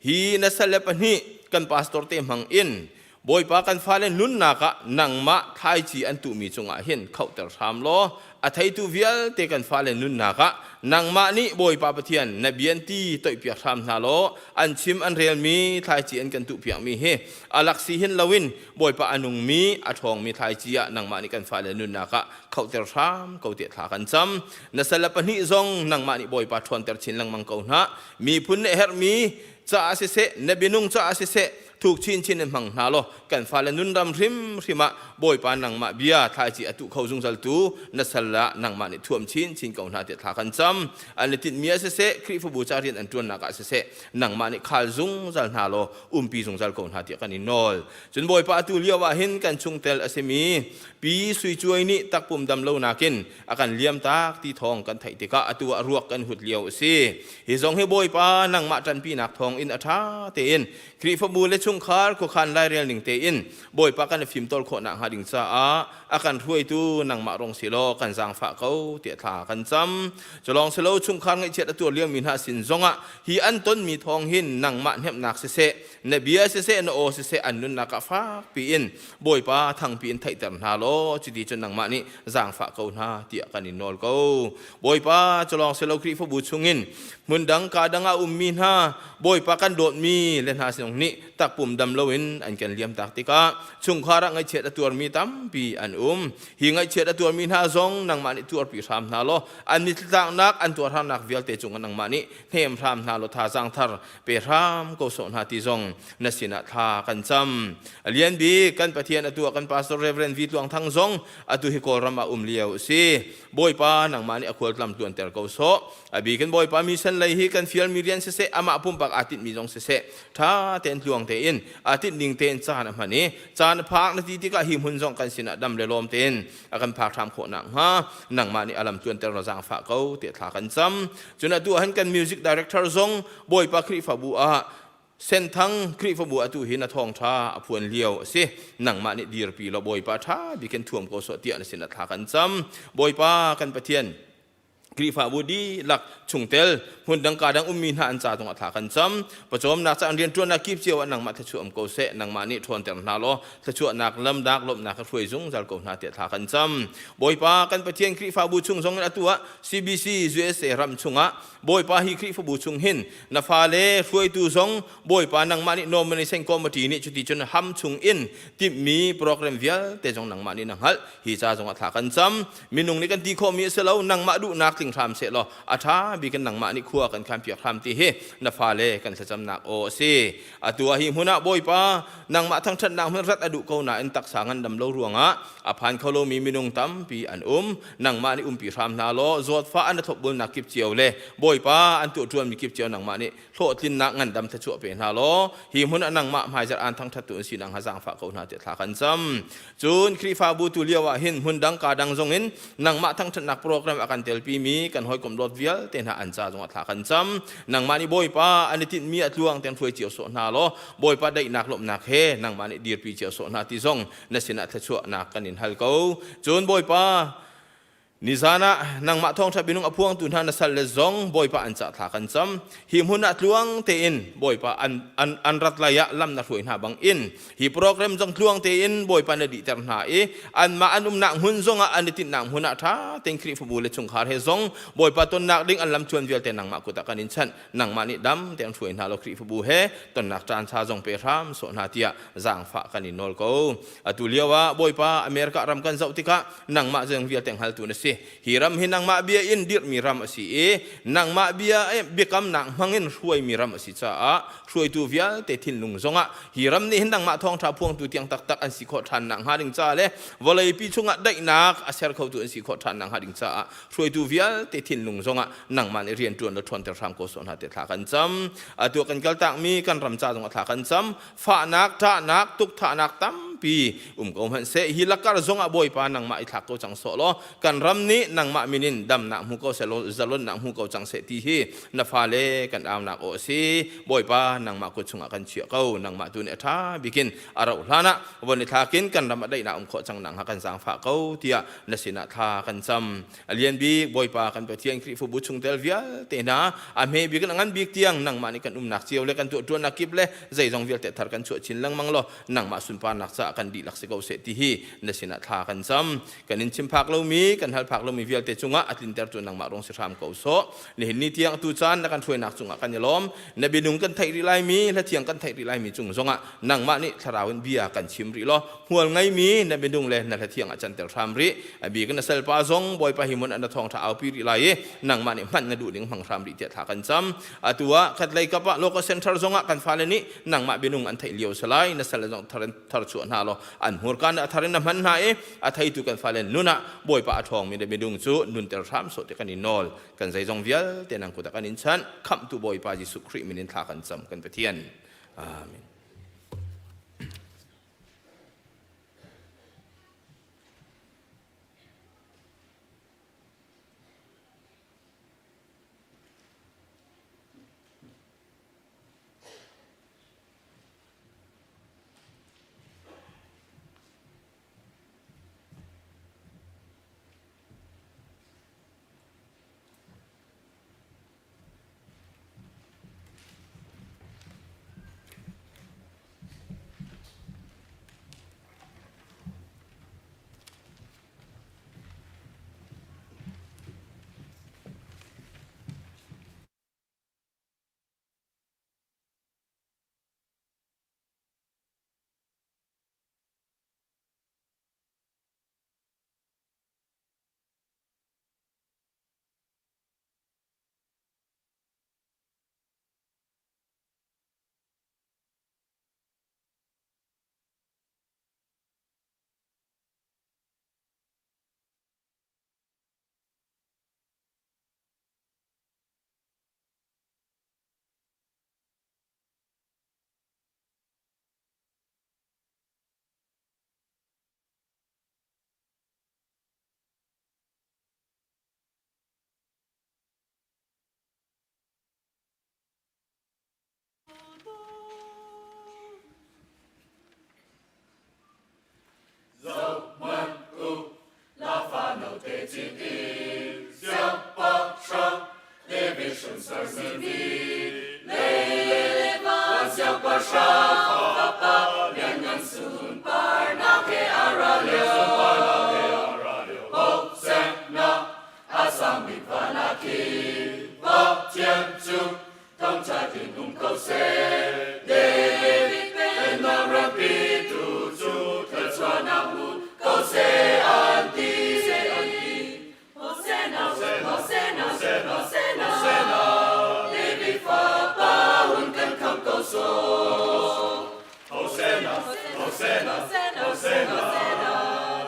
Hi na sal le pahnih kan pastor te hmang in Bawipa kan fale nunnak ah nangmah thlaici an tuhmi cungah hin khohter hram law a theitu vialte kan fale nunnak ah nangmah nih Bawipa Pathian na bianti toihpiak hram hna law an chim an relmi thlaici an kan tuhpiakmi hi a laksi hin loin Bawipa a nungmi a ṭhawngmi thlaici ah nangmah nih kan fale nunnak ah khohter hram ko tiah thla kan cam. Na sal le pahnih zong nangmah nih Bawipa ṭhawnter chin lengmang ko hna. Miphun nih herhmi caah siseh na binung caah siseh thuk chinchin in hmang hna law kan fale nunram hrimhrim ah Bawipa nangmah bia thlaici a tuh kho zungzal tu na sal ah nangmah nih thuam chinchin ko hna tiah thla kan cam. An i tinhmi ah siseh Khrihfabu ca rian an ṭuannak ah siseh nangmah nih khal zungzal hna law umpi zungzal ko hna tiah kan in nawl. Cun Bawipa atu lio ah hin kan chungtel a simi Pi Sui Cuai nih takpum dam lo nakin a kan liam tak ti thawng kan theih tikah atu ah ruak kan hut lio a si. Hi zong hi Bawipa nangmah ṭanpinak thawng in a ṭha tein Khrihfabu le chungkhar khuakhan lairel ning tein Bawipa kan i fimtawl khawh nakhnga ding caah a kan hruaitu nangmah rong si law kan zaangfah ko tiah thla kan cam. Culawng si lo chungkhar ngaihchiat a tuar liomi hna sin zongah hi an tonmi thawng hin nangmah hnemhnak siseh, na bia siseh, na aw siseh an nunnak ah fakpi in Bawipa thangpi in theihter hna law cuti cun nangmah nih zaangfah ko hna tiah kan in nawl ko. Bawipa culawng si lo Khrihfabu chungin hmun dang ka dang ah ummi hna Bawipa kan dawtmi le hna sinung nih takpum dam loin an kan liamtak tikah chungkhar ah ngaihchiat a tuarmi tampi an um. Hi ngaihchiat a tuarmi hna zong nangmah nih tuarpi hram hna law an mittlaknak an tuarharnak vialte cungah nangmah nih hnem hram hna law thazaang thar pe hram ko sawh hna ti zong na sinah thla kan cam. A lian bik kan Pathian atu ah kan Pastor Reverend V Tluang Thang zong atu hi Kawlram ah um lio a si. Bawipa nangmah nih a khualtlam tluanter ko sawh. A bik in Bawipa mission lei hi kan fialmi rian siseh, amah pumpak aa tinhmi zong siseh, ṭha tein tluang tein aa tinh ding tein caan a hman i caan a phak na ti tikah hi hmun zong kan sinah dam le lawm tein a kan phak hram khawh nakhnga nangmah nih a lam tluanter na zaangfah ko tiah thla kan cam. Cun atu ah hin kan music director zong Bawipa Khrihfabu ah Senthang Khrihfabu atu hi na thawngṭha a phuan lio a si. Nangmah nih dirpi law Bawipa ṭha bik in thuam ko sawh tiah na sin ah thla kan cam. Bawipa kan Pathian, Khrihfabu dihlak chungtel hmun dang ka dang ummi hna an ca zongah thla kan cam. Pawcawmnak ca an rianṭuannak kip cio ah nangmah thluachuah um ko seh. Nangmah nih ṭhawnter hna law thluachuahnak lamdak lawmhnak ka hruai zungzal ko hna tiah thla kan cam. Bawipa kan Pathian Khrihfabu chung zong in atu ah CBC USA ram chungah Bawipa hi Khrihfabu chung hin na fale hruaitu zong Bawipa nangmah nih nomination committee nih cuti cun ham chung in timhmi program vialte zong nangmah nih na hngalh. Hi ca zong ah thla kan cam. Minung nih kan ti khawhmi a si lo, nangmah duhnak tling hram seh law a ṭha bik in nangmah nih khua kan khan piak hram ti hi na fale kan thlacamnak aw a si. Atu ah hi hmun ah Bawipa nangmah thangṭhatnak hmun rat a duh ko nain taksa ngandam lo ruangah a phan kho lomi minung tampi an um. Nangmah nih umpi hram hna law zawtfah an thlopbulnak kip cio le Bawipa an tuahṭuanmi kip cio nangmah nih hlawhtlinnak ngandam thluachuah pe hna law hi hmun ah nangmah hmaizarh aan thangṭhattu an sinak hnga zaangfah ko hna tiah thla kan cam. Cun Khrihfabu tu lio ah hin hmun dang ka dang zong in nangmah thangṭhatnak program a kan telpimi kan hawikom dawt vialte hna an ca zongah thla kan cam. Nangmah nih Bawipa an i tinhmi a tluang tein hruai cio sawh hna law Bawipa daihnak lawmhnak he nangmah nih dirpi cio sawh hna ti zong na sinah thluachuahnak kan in hal ko. Cun Bawipa Nizan ah nangmah thawngṭha minung a phuangtu hna na sal le zong Bawipa an cah thla kan cam. Hi hmun ah tluang tein Bawipa an, an, an rat lai ah lam na hruai hna bang in hi program zong tluang tein Bawipa na dihter hna i anmah an umnak hmun zong ah an i tinhnak hmun ah ṭha tein Khrihfabu le chungkhar he zong Bawipa tonnak ding an lam chuan vialte nangmah kut ah kan in chanh. Nangmah nih dam tein hruai hna law Khrihfabu he tonnak caan ṭha zong pe hram sawh hna tiah zaangfah kan in nawl ko. Atu lio ah Bawipa America ram kan zoh tikah nangmah zeizong vialte hngaltu na si. si. Hi ram hi nangmah bia in dirhmi ram a si i nangmah bia biakamnak hmangin hruaimi ram a si caah hruaitu vialte thinlung zongah hi ram nih hin nangmah thawngṭha phuangtu tiang taktak an si khawh ṭhan nakhnga ding caah le vawleipi chungah daihnak a ser khotu an si khawh ṭhan nakhnga ding caah hruaitu vialte thinlung zongah nangmah nih rian ṭuan le ṭhawnter hram ko sawh hna te thla kan cam. Atu kan kaltakmi kan ram ca zongah thla kan cam. Fahnak, ṭahnak, tukthahnak tampi um ko hmanh seh hi lakar zongah Bawipa nangmah i thlak ko cang sawh law kan ram nih nangmah min in damnak hmu ko seh law zalonnak hmu ko cang seh ti hi na fale kan aunak aw a si. Bawipa nangmah kut chungah kan chiah ko. Nangmah tu nih a ṭha bikin a rauh hlan ah von i thlakin kan ram a daihnak um khawh cang nakhnga kan zaangfah ko tiah na sinah thla kan cam. A lian bik Bawipa kan Pathian Khrihfabu chungtel vialte hna a hme bik in a ngan bik tiang nangmah nih kan umnak cio le kan tuahṭuannak kip le zeizong vialte thar kan chuah chin lengmang law nangmah sunparnak caah kan dihlak si ko seh ti hi na sinah thla kan cam. Kan in chim phak lomi kan hal phak lomi vialte cungah a tlintertu nangmah rung si hram ko sawh. Nihin ni tiang tu caan na kan hruainak cungah kan i lawm. Na bianung kan theih rih laimi hlathiang kan theih rih laimi cung zongah nangmah nih thlarau in bia kan chim rih law hmual ngeimi na minung le na hlathiang ah canter hram rih. A bik na salpa zong Bawipa hi mun an thawng tha aupi rih lai i nangmah nih hman na duh ning hmang hram rih tiah thla kan cam. Atu ah khatlei kap ah local center zong ah kan fale nih nangmah bianung an theih lio salai na sal zong thar thar chuah hna law an hmurka na thar in na hman hna i a theitu kan fale nun ah Bawipa a ṭhawngmi le minung cu nunter hram sawh ti kan i nawl. Kan zeizong vialte nang kut ah kan in chanh. Khamhtu Bawipa Jesuh Khrih min in thla kan cam kan Pathian. Amen. Zohhmanh u, laafa note cit in siangpahrang David hrinsor simi lei le van siangpahrang fapa lianngan sunparnak he a ra lio. Hosanna, a sang bik van ah khin Pathian cu thangṭhat in um ko seh. David pennak rampi tu cu thluachuahnak hmu ko seh an ti. Hosanna, Hosanna, Hosanna, David fapa hun kan khamh ko sawh. Hosanna, Hosanna, Hosanna,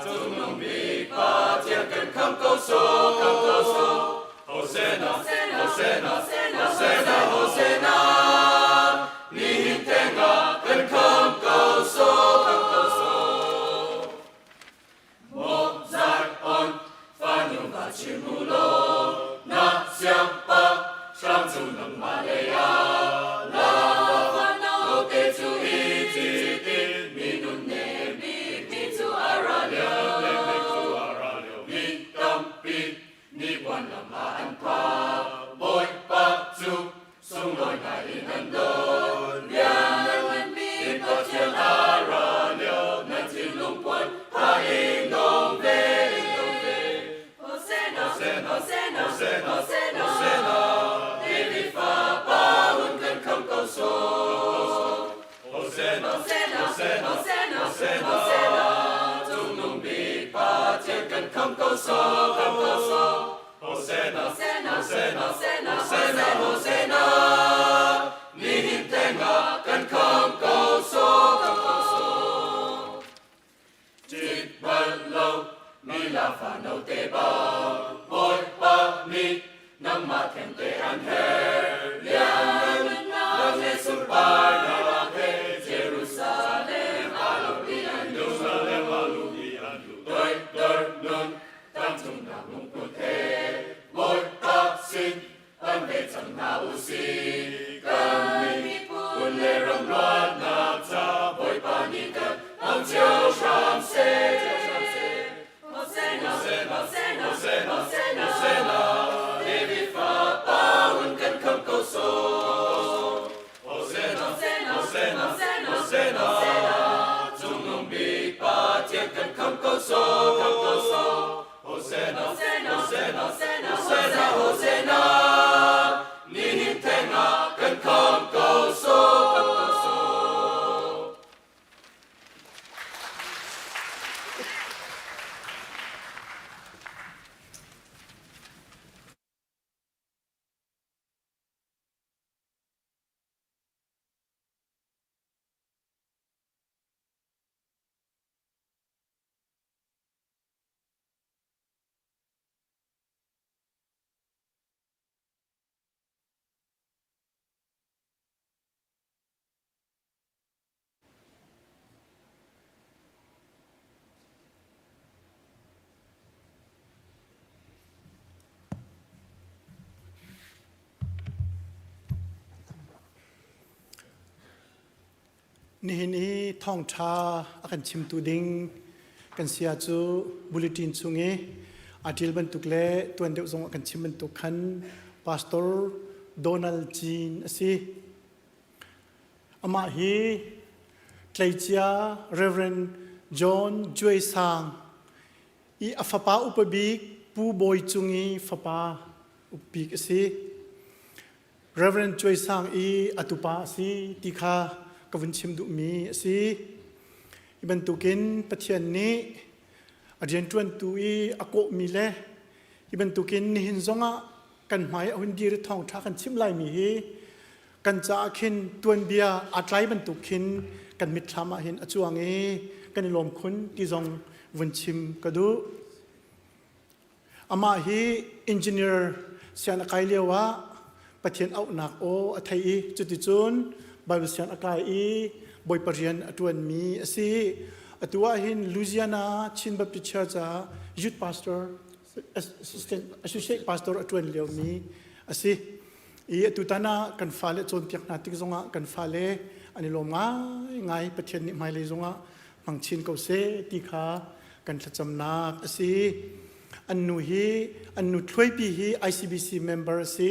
Cungnung bik Pathian kan khamh ko sawh, khamh ko sawh. Hosanna, Hosanna, Hosanna, Hosanna, nihin thengah kan khamh ko sawh, khamh ko sawh. Maw Zion, fanu va chim u law, na siangpa hram cu nangmah lei ah la. Note cu i cit in mi nunnem bikmi cu a ra lio. Mi tampi nipuan lam ah an phak, Bawipa cu sunglawi ngai in an don. Lianngan Pathian a ra lio, na thinlung puan tha in dong ve. Hosanna, Hosanna, Hosanna, David fapa hun kan khamh ko sawh. Hosanna, Hosanna, Hosanna, Cungnung bik Pathian kan khamh ko sawh, khamh ko sawh. Hosanna, Hosanna, Hosanna, nihin thengah kan kham ko sawh, kham ko sawh. Ṭit bal lo mi laa note bang, Bawipa nih nangmah thengte an herh. Lianngannak le sunparnak he Jerusalem aa lawmh i an duh. Jerusalem aa lawmh i an duh. Toidor nun tlangcungnak lungput he Bawipa sin phan ve cang hna u sih. Kan miphun le ram luatnak ca Bawipa nih kan hmang cio hram seh. Hosanna, Hosanna, Hosanna, Hosanna, David fapa hun kan khamh ko sawh. Hosanna, Hosanna, Hosanna, Cungnung bik Pathian kan khamh ko sawh, khamh ko sawh. Hosanna, Hosanna, Hosanna, Hosanna, nihin theng ah kan khamh ko sawh, khamh ko sawh. Nihin i thawngṭha a kan chimtu ding kan sia cu bulletin chung i aa ṭial bantuk le tuan deuh zong a kan chim bantuk khan Pastor Donald Cin a si. Amah hi tleicia Reverend John Juai Sang i a fapa upa bik Pu Bawi Cung i fapa bik a si. Reverend Cuai Sang i a tupa a si ti kha ka vun chim duhmi a si. Hi bantukin Pathian nih a rianṭuantu i a kawhmi le hi bantukin nihin zongah kan hmai a hun dir i thawngṭha kan chim laimi hi kan caah khin tuanbia aa tlai bantuk khin kan mitthlam ah hin a cuang i kan i lawm khun ti zong vun chim ka duh. Amah hi engineer sian a kai lio ah Pathian auhnak aw a thei i cuticun Bible sian a kai i Bawipa rian a ṭuanmi a si. Atu ah hin Louisiana Chin Baptist Church ah youth pastor, assistant, associate pastor a ṭuan liomi a si. I atutan ah kan fale cawnpiak hna tik zongah kan fale an i lawm ngaingai Pathian nih hmailei zongah hmang chin ko seh ti kha kan thlacamnak a si. An nu hi an nu thluaipi hi ICBC member a si.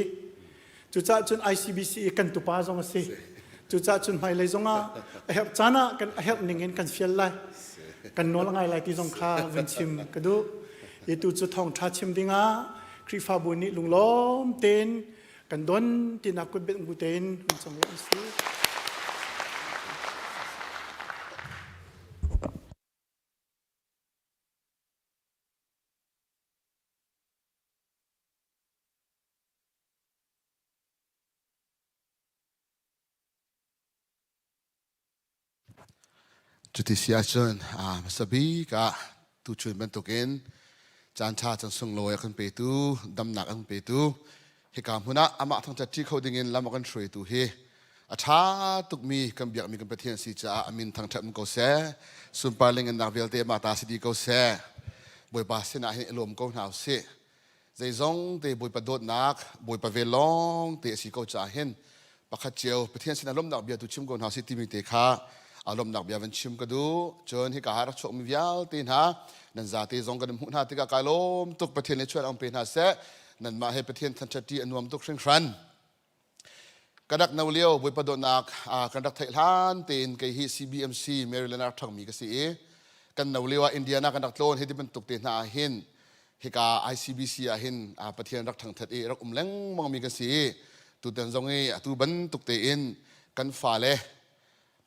Cucaah cun ICBC i kan tupa zong a si. Cucaah cun hmailei zongah a herh caan ah kan a herh ning in kan fial lai. Kan nawl ngai lai ti zong kha vun chim ka duh. I tu cu thawngṭha chim dingah Khrihfabu nih lunglawm tein kan don tinak kut benh bu tein hun cong an si. Cuti si ahcun hmasa bik ah tuchun bantukin caanṭha can sunglawi a kan petu, damnak a kan petu, hika hmun ah amah thangṭhat ṭi kho dingin lam a kan hruaitu hi a ṭha tukmi kan biakmi kan Pathian si caah a min thangṭhat um ko seh. Sunpar le ngannak vialte amah ta si dih ko seh. Bawipa sinah hin i lawm ko hna usih. Zeizong te Bawipa dawtnak, Bawipa vel lawng te a si ko caah hin pakhat cio Pathian sinah lawmhnak bia tu chim ko hna sih timi te kha a lawmhnak bia van chim ka duh. Cun hika ah rak chuakmi vialte hna nan zate zong kan hmuh hna tikah kai lawm tuk Pathian nih chuan ang pe hna seh. Nanmah he Pathian thanṭhat a nuam tuk hringhran. Ka rak no lio Bawipa dawtnak kan rak theih hlan tein kei hi CBMC Maryland ah rak ṭhangmi ka si i kan no lio ah Indiana kan rak tlawn hi ti bantuk te hna ah hin hika ICBC ah hin Pathian rak ṭhangṭhat i rak um lengmangmi kan si i tutan zong i atu bantuk tein kan fale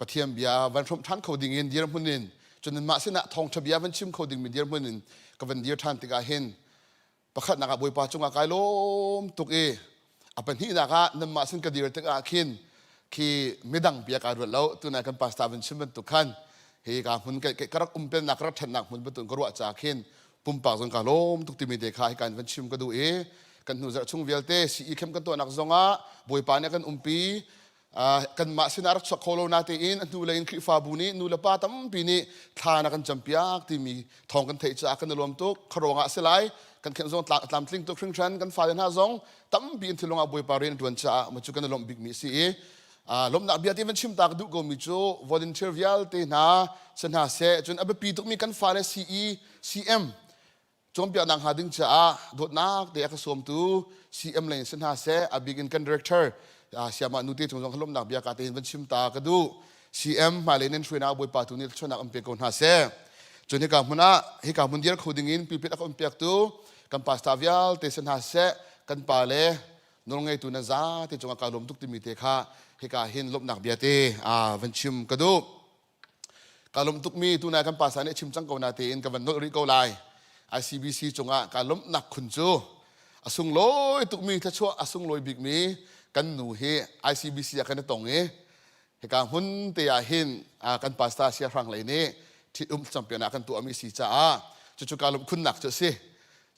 Pathian bia van hrawmh ṭhan kho ding in dirhmun in cun mah sinah thawngṭha bia van chim kho dingmi dirhmun in ka van dir ṭhan tikah hin. Pakhatnak ah Bawipa cungah kai lawm tuk i a pahnihnak ah nanmah sin ka dir tikah khin khi midang bia kai ruat lo tunai kan pastor van chim bantuk khan hi ka hmun ka rak um pelnak ka rak ṭhatnak hmun bantuk ka ruah ca khin pumpak zong ka lawm tuk timi te kha hi kan van chim ka duh i kan hnu zarh chung vialte CE camp kan tuahnak zongah Bawipa nih a kan umpi kanmah sinah rak chuak kho lo natein a hnulei in Khrihfabu nih nu le pa tampi nih thla na kan campiak timi thawng kan theih caah kan i lawm tuk. Khuaruang ah si lai kan khenh zong tlamtling tuk hringhran kan fale hna zong tampi in thilung ah Bawipa rian ṭuan caah macu kan i lawmh bikmi a si i lawmhnak bia te van chim ta ka duh komi cu volunteer vialte hna si hna seh cun a biapi tukmi kan fale CE CM Cawnpiaknak hnga ding caah dawtnak te a ka sawmtu CM lei in si hna seh, a bik in kan director Siamah nute cung zong lawmhnak bia ka tein van chim ta ka duh. CM hmailei nan hruainak Bawipa tu nih thluachuahnak an pe ko hna seh. Cun hika hmun ah hika hmun dir kho ding in pulpit a ka on piaktu kan pastor vialte si hna seh, kan pa le nawlngeitu nan zate cungah ka lawm tuk timi te kha hika hin lawmhnak bia te van chim ka duh. Ka lawmh tukmi tunai kan pastor nih a chim cang ko na tein ka van nolh rih ko lai. ICBC cungah ka lawmhnak khun cu a sunglawi tukmi thluachuah a sunglawi bikmi kan nu hi ICBC ah kan i tong i hika hmun te ah hin kan pastor Sia Hrang Lei nih ṭhitum champion ah kan tuahmi si caah cucu ka lawmh khunnak cu a si.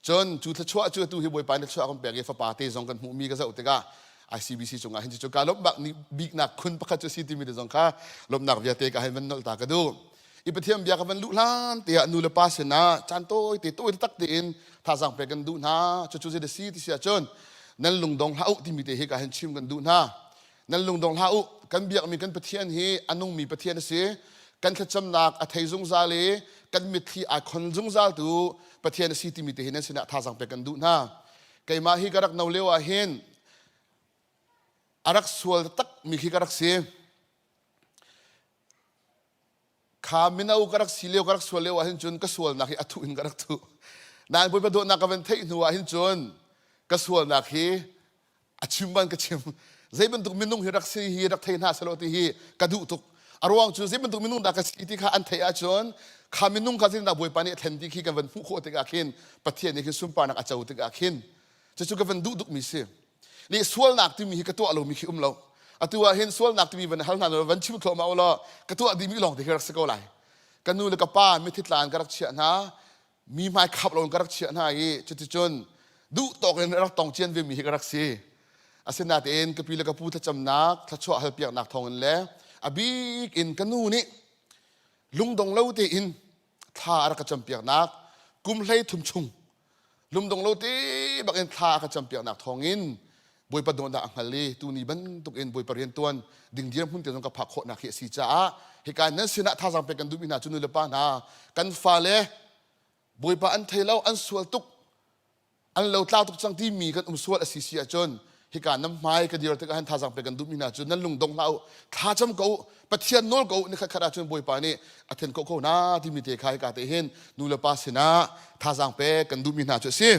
Cun cu thluachuah cu atu hi Bawipa nih thluachuah kan pek i fapa te zong kan hmuhmi ka zoh tikah ICBC cungah hin cucu ka lawmhnak biknak khun pakhat cu si timi te zong kha lawmhnak vialte ka hein van nolh ta ka duh. I Pathian bia ka van luh hlan te ah nu le pa sinah caan tawi te tawi tak tein thazaang pek kan duh hna. Cucu zei da si ti si ahcun nan lungdong hlah u timi te hi ka hen chim kan duh hna. Nan lungdong hlah u. Kan biakmi kan Pathian hi a nungmi Pathian a si. Kan thlacamnak a thei zungzal i kan mitthli ai khon zungzal tu Pathian a si timi te hi nan sinah thazaang pek kan duh hna. Keimah hi ka rak no lio ah hin a rak sual tak mi khi ka rak si. Kha mino ka rak si lio ka rak sual lio ah hin cun ka sualnak hi a thuh in ka rak thuh. Nain Bawipa dawtnak ka van theih hnu ah hin cun ka sualnak hi a chim ban ka chim. Zei bantuk minung hi rak si hi rak thei hna selaw ti hi ka duh tuk. A ruang cu zei bantuk minung dah ka si ti kha an theih ahcun kha minung kha zeitindah Bawipa nih a thlen ti khi kan van hmuh khawh tikah khin Pathian nih khin sunparnak a co tikah khin cucu ka van duh tukmi si. Nih sualnak timi hi ka tuah lomi khi um lo. Atu ah hin sualnak timi van hal hna law van chim thluahmah u law ka tuah dihmi lawng te khi rak si ko lai. Ka nu le ka pa mithi tlan ka rak chiah hna, mi hmai khap lo in ka rak chiah hna i cuticun duh tawk in rak tong cian vemi hi ka rak si. Asinain ka pi le ka pu thlacamnak, thluachuah halpiaknak thawngin le a bik in ka nu nih lungdong lo tein thla a rak ka campiaknak kum 13 chung lungdong lo te bakin thla a ka campiaknak thawngin Bawipa dawtnak a hngal i tuni bantukin Bawipa riantuan ding dirhmun te zong ka phak khawhnak hi a si caah hika nan sinah thazaang pek kan duhmi hna cu nu le pa hna kan fale Bawipa an thei lo an sual tuk an lo tlau tuk cang timi kan um sual a si si ahcun hika nan hmai ka dir tikah hin thazaang pek kan duhmi hna cu nan lung dong hlah u thla cam ko u Pathian nawl ko u ni khat khat ahcun Bawipa nih a then ko ko hna timi te kha hika te hin nu le pa sinah thazaang pek kan duhmi hna cu a si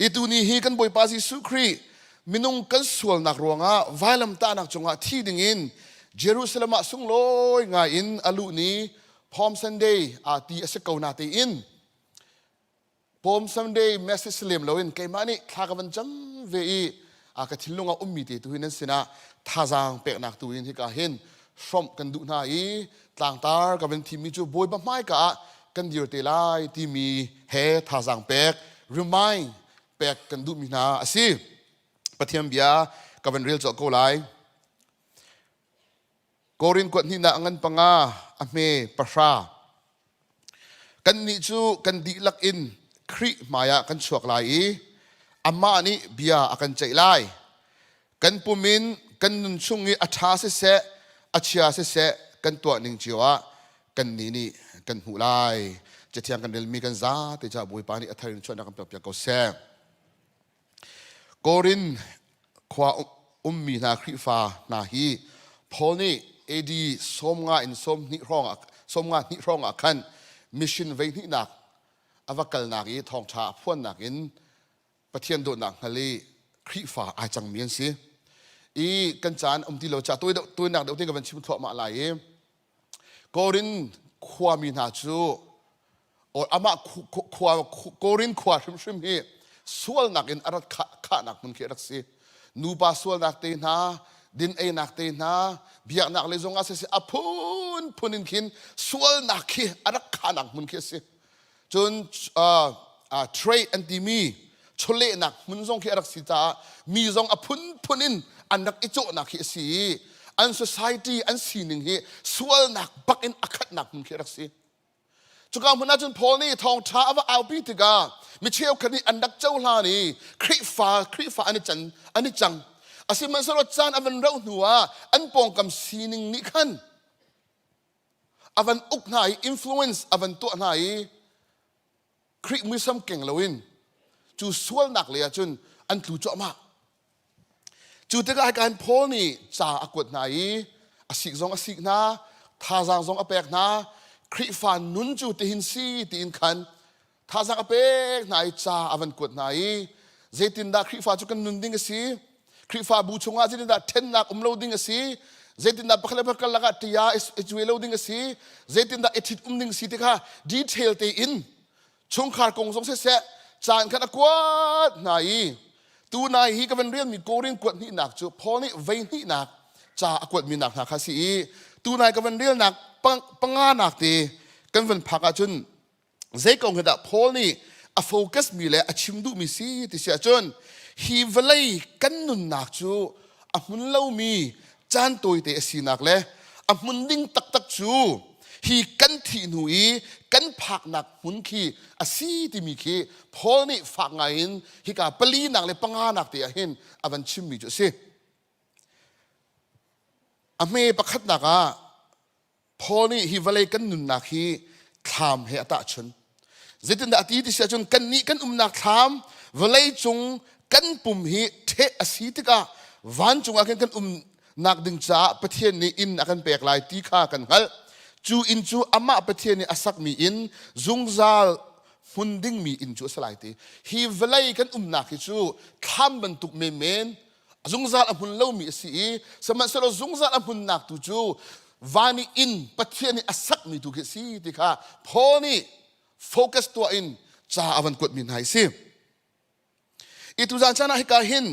i tuni hi kan Bawipa Jesuh Khrih minung kan sualnak ruangah vailamtahnak cungah thi dingin Jerusalem ah sunglawi ngai in a luh ni Palm Sunday aa ti a si ko na tein Palm Sunday message lem loin keimah nih thla ka van cam ve i a ka thinlung ah ummi te tu hi nan sinah thazaang peknak tu in hika hin hrawmh kan duh hna i tlangtar ka van thimmi cu Bawipa hmaika ah kan dir te lai timi he thazaang pek remind pek kan duhmi hna a si. Pathian bia ka van rel cawh ko lai. Korin kuat hnihnak a ngan panga a hme pahra. Kannih cu kan dihlak in Khrih hmaiah kan chuak lai i amah nih bia a kan ceih lai. Kan pum in kan nun chung i a ṭha siseh, a chia siseh kan tuah ning cio ah kannih nih kan hmuh lai. Cathiang kan relmi kan zate caah Bawipa nih a thar in chuahnak kan pekpiak ko seh. Korin khua ummi hna Khrihfa hna hi Paul nih AD 50 in 12 hrawng ah 52 hrawng ah khan mission veihnihnak a va kalnak i thawngṭha a phuannak in Pathian dawtnak hngal i Khrihfa ai cangmi an si. I kan caan um ti lo ca tawinak deuh te ka van chim thluahmah lai i Korin khuami hna cu amah khua Korin khua hrimhrim hi. sualnak in a rat khahnak hmun khi a rak si. Nupa sualnak te hna, din einak te hna, biaknak lei zong ah siseh a phunphun in khin sualnak khi a rak khahnak hmun khi a si. Cun uh, uh, trade an timi chawlehnak hmun zong khi a rak si caah mi zong a phunphun in an rak i cawhnak khi a si i an society an sining hi sualnak bak in a khatnak hmun khi a rak si. Cuka hmun ah cun Paul nih thawngṭha a va aupi tikah mi cheukhat nih an rak cohlan i Khrihfa Khrihfa an i can an i cang. Asihmanhsehlaw caan a van rauh hnuah an pawngkam sining nih khan a van uk hna i influence a van tuah hna i Khrih muisam keng loin cu sualnak lei ah cun an tlu cuahmah. Cu tikah hika hin Paul nih ca a kuat hna i a sik zong a sik hna, thazaang zong a pek hna. Khrihfa nun cu tihin si tiin khan thazaang a pek hna i ca a van kuat hna i zeitindah Khrihfa cu kan nun ding a si, Khrihfabu chungah zeitindah ṭhennak um lo ding a si, zeitindah pakhat le pakhat lakah ṭia i cuai lo ding a si, zeitindah i ṭhit um ding a si ti kha detail tein chungkhar kong zong siseh caan khan a kuat hna i tunai hi ka van rianmi Korin kuat hnihnak cu Paul nih vei hnihnak ca a kuatmi nak hna kha si i tunai ka van relnak panganak te kan van phak ahcun zei kong hi dah Paul nih a focus mi le a chim duhmi si ti si ahcun hi vawlei kan nunnak cu a hmun lomi caan tawite a sinak le a hmun ding taktak cu hi kan thih hnu i kan phaknak hmun khi a si timi khi Paul nih fak ngaiin hika palinak le panganak te ah hin a van chimmi cu a si. A hme pakhatnak ah Paul nih hi vawlei kan nunnak hi thlam he a tahchun. Zeitindah a ti ti si ahcun kannih kan umnak thlam vawlei cung kan pum hi ṭheh a si tikah vancung ah khin kan umnak ding caah Pathian nih inn a kan pek lai ti kha kan hngalh. Cu inn cu amah Pathian nih a sakmi inn zungzal hmun dingmi inn cu a si lai ti. Hi vawlei kan umnak hi cu thlam bantuk menmen zungzal a hmun lomi a si i sihmanhsehlaw zungzal a hmunnak tu cu van i inn Pathian nih a sakmi tu khi a si ti kha Paul nih focus tuah in ca a van kuatmi hna hi si. I tuzan caan ah hika hin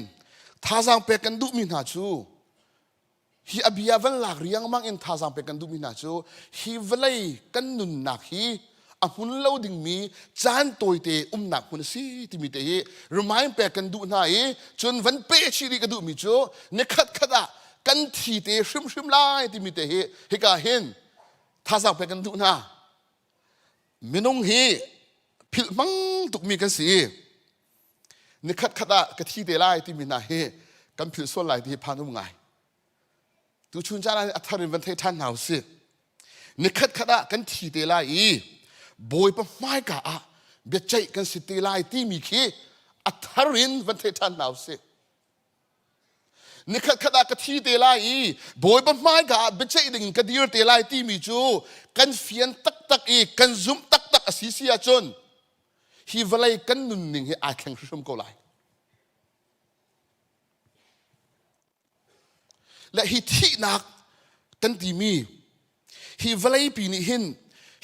thazaang pek kan duhmi hna cu hi a bia van lak riangmang in thazaang pek kan duhmi hna cu hi vawlei kan nunnak hi a hmun lo dingmi caan tawite umnak hmun a si timi te hi remind pek kan duh hna i cun van pe chih rih ka duhmi cu nikhat khat ah kan thi te hrimhrim lai timi te hi hika hin thazaang pek kan duh hna minung hi philh hmang tukmi kan si i nikhat khat ah ka thi te lai timi hna hi kan philh sual lai ti hi phan um ngai tuchun caan ah a thar in van thei ṭhan hna usih nikhat khat ah kan thi te lai i bawipa hmaika ah biaceih kan si te lai timi khi a thar in van thei ṭhan hna usih nikhat khat ah ka thi te lai i bawipa hmaika ah biaceih ding in ka dir te lai timi cu kan fian taktak i kan zumh taktak a si si ahcun hi vawlei kan nunning hi aa thleng hrimhrim ko lai. Le hi thihnak kan timi hi vawleipi nih hin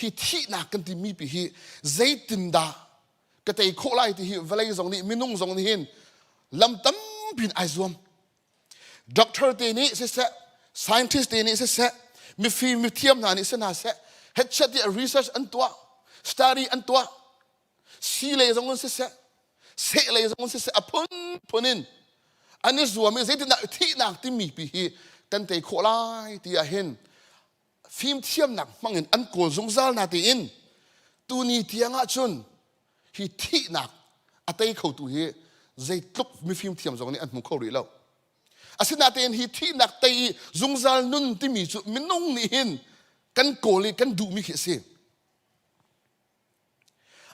hi thihnak kan timi pi hi zeitindah ka tei khawh lai ti hi vawlei zong nih minung zong nih hin lam tampi in ai zuam. Doctor te nih siseh, scientist te nih siseh, mifim mithiam hna nih si hna seh, headset tiah research an tuah, study an tuah, si lei zong in siseh, seh lei zong in siseh, a phunphun in an i zuam i zeitindah thihnak timi pi hi kan tei khawh lai ti ah hin fimthiamnak hmang in an kawl zungzal na tiin tuni tiang ah cun hi thihnak a tei khotu hi zeitluk mifim thiam zong nih an hmu kho rih lo. Asinain hi thihnak tei i zungzal nun timi cu minung nih hin kan kawl i kan duhmi khi a si.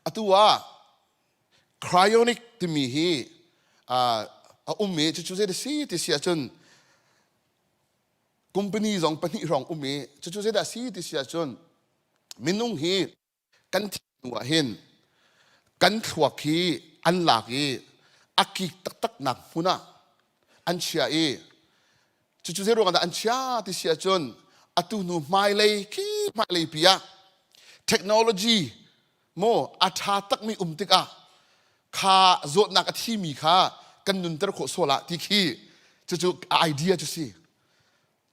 Atu ah cryonic timi hi a um i cucu zei a si ti si ahcun company zong pahnih hrawng um i cucu zeidah a si ti si ahcun minung hi kan thih hnu ah hin kan thluak hi an lak i a kik taktaknak hmun ah an chia i cucu zei ruangah dah an chia ti si ahcun atu hnu hmailei khi hmailei pi ah technology maw a ṭha takmi um tikah. Kha zawtnak a thimi kha kan nunter khawh sual ah ti khi cucu idea cu si.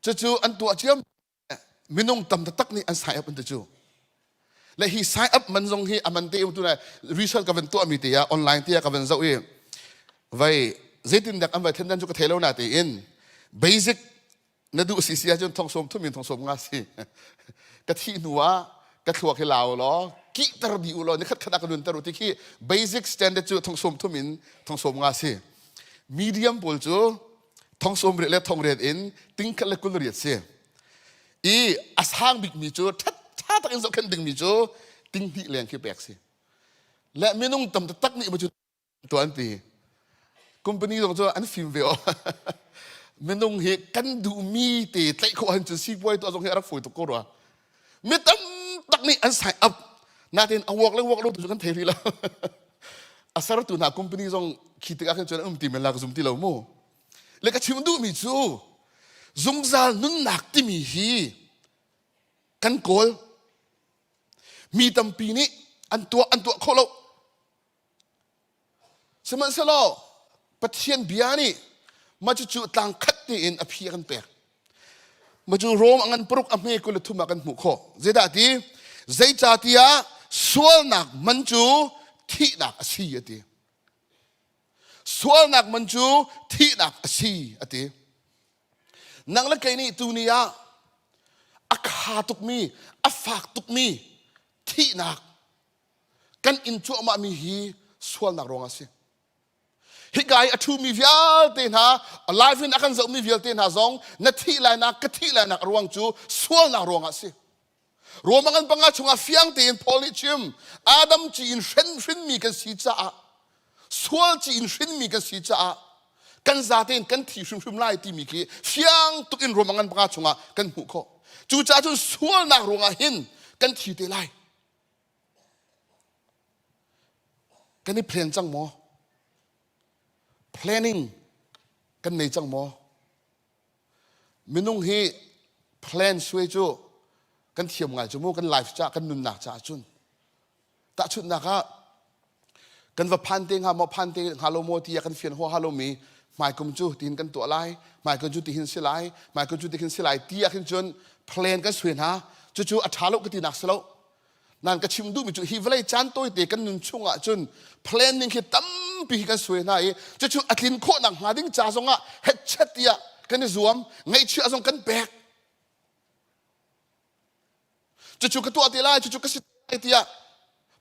Cucu an tuah ciam minung tam taktak nih an sign up an ti cu. Le hi sign up man zong hi a man te tu research ka van tuah mi te ah online te ah ka van zoh i vai zeitin dak an vai thlen dan cu ka thei lo na tein basic na duh si si ahcun thong sawm thum in thong sawm nga si ka thih hnu ah ka thluak hi lau law kihter dih u law nikhat khat ah ka nunter u ti khi basic standard cu thong sawm thum in thong sawm nga si medium pawl cu thong sawm riat le thong riat in ting khat le kul riat si i a sang bikmi cu ṭha tak in zohkhenh dingmi cu ting hnih leng khi pek si le minung tam taktak nih cu tuah an ti company zong cu an fim ve aw minung hi kan duhmi te tlaih khawh han cun sipuai tuah zong hi a rak fawi tuk ko rua mi tam tak nih an sign up natin a work le work lo tu cu kan thei rih lo a sertu hna company zong khi tikah khin cun an um ti men la ka zum ti lo mu le ka chim duhmi cu zungzal nunnak timi hi kan kawl mi tampi nih an tuah an tuah khawh lo Sihmanhsehlaw Pathian bia nih mah cucu tlang khat tein a phi a kan pek. Mah cu Rom a ngan paruk a hme 23 ah kan hmuh khawh. Zeidah ti? Zeicahtiah sualnak man cu thihnak a si a ti. Sualnak man cu thihnak a si a ti. Nang le kei nih tuni ah a kha tukmi, a fak tukmi thihnak kan in cuahmahmi hi sualnak ruangah a si. Hika i a ṭhumi vialte hna, live in a kan zohmi vialte hna zong na thih lainak, ka thih lainak a ruang cu sualnak ruangah a si. Roma ngan panga chungah fiang tein Paul nih chim, Adam ci in hren hrinmi kan si caah, sual ci in hrinmi kan si caah, kan zate in kan thi hrimhrim lai timi khi fiang tuk in Roma ngan panga chungah kan hmuh khawh. Cucaah cun sualnak ruangah hin kan thi te lai. Kan i plan cang maw? Planning kan nei cang maw? Minung hi plan suai cu kan thiam ngai cu mu kan life ca kan nunnak caah cun tahchunhnak ah kan va phan te hnga maw phan te hnga lo maw tiah kan fian huaha lomi hmaikum cu tihin kan tuah lai hmaikum cu tihin si lai hmaikum cu tihin si lai ti ah khin cun plan kan sui hna cucu a ṭha lo ka tinak si lo nan ka chim duhmi cu hi vawlei caan tawite kan nun chung ah cun planning hi tampi hi kan suai hna i cucu a tlin khawhnak hnga ding ca zongah hetchet tiah kan i zuam ngaihchiah zong kan pek cucu ka tuah te lai cucu ka si lai tiah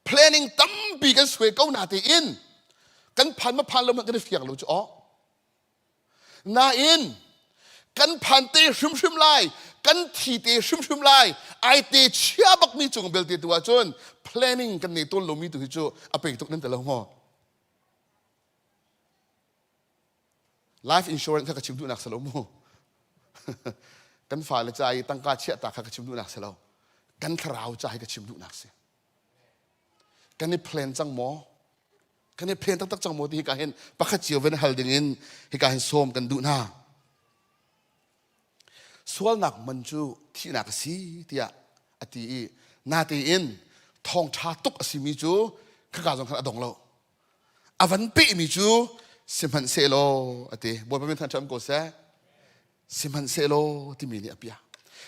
planning tampi kan suai ko na tein kan phan ma phan lo hmanh kan i fiang lo cu aw nain kan phan te hrimhrim lai kan thi te hrimhrim lai ai te chia bakmi cung belte tu ahcun planning kan nei tawn lomi tu hi cu a pei tuk nan ti lo maw Life insurance kha ka chim duhnak si lo mu. kan fale ca i tangka chiah ta kha ka chim duhnak si lo. Kan thlarau ca hi ka chim duhnak si. Kan i plan cang maw? Kan i plan taktak cang maw ti hika hin pakhat cio van hal ding in hika hin sawm kan duh hna. Sualnak man cu thihnak a si tiah a ti i natein thawngṭha tuk a simi cu khaka zong khan a dong lo. A van pehmi cu sihmanhsehlaw a ti. Bawipa min thangṭhat ko seh. Sihmanhsehlaw timi nih a piah.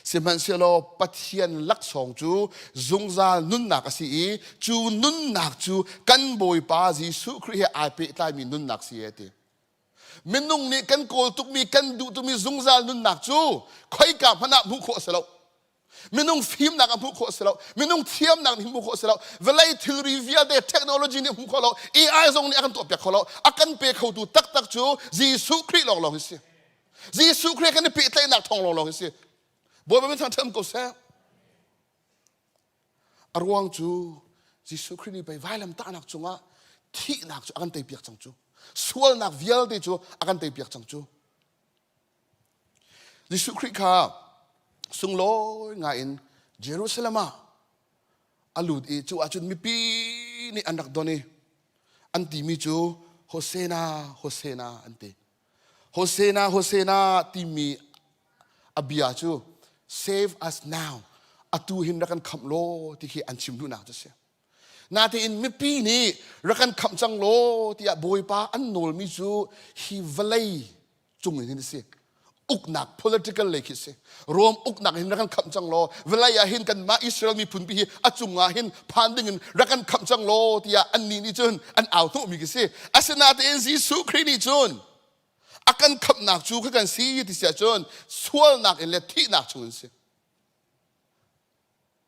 Sihmanhsehlaw Pathian laksawng cu zungzal nunnak a si i cu nunnak cu kan Bawipa Jesuh Khrih he ai pehtlaimi nunnak si e a ti. Minung nih kan kawl tukmi kan duh tukmi zungzal nunnak cu khoika hmanh ah hmuh khawh a si lo. Minung fimnak ah hmuh khawh a si lo. Minung thiamnak nih hmuh khawh a si lo. Vawlei thilri vialte technology nih hmuh khawh lo. AI zong nih a kan tuahpiak kho lo. A kan pe khotu taktak cu Jesuh Khrih lawnglawng hi si. Jesuh Khrih kan i pehtlaihnak thawng lawnglawng hi si. Bawipa min thangṭhat ko seh. A ruang cu Jesuh Khrih nih pei vailam tahnak cungah thihnak cu a kan teipiak cang cu. Sualnak vialte cu a kan teipiak cang cu. Jesuh Khrih kha sunglawi ngaiin Jerusalem ah a lut i cu ahcun mipi nih an rak don i an timi cu Hosena Hosena an ti. Hosena Hosena timi a bia cu save us now atu hin rak kan khamh law ti khi an chim duhnak cu a si. Natein mipi nih rak kan khamh cang law tiah Bawipa an nawlmi cu hi vawlei cung in hin a si. Uknak political lei khi a si. Rom uknak hin rak kan khamh cang law vawlei ah hin kanmah Israel miphun pi hi a cung ah hin phan ding in rak kan khamh cang law tiah annih nih cun an au hnawhmi khi si. Asinatein Jesuh Khrih nih cun a kan khamhnak cu kha kan si ti si ahcun sualnak in le thihnak chung in si.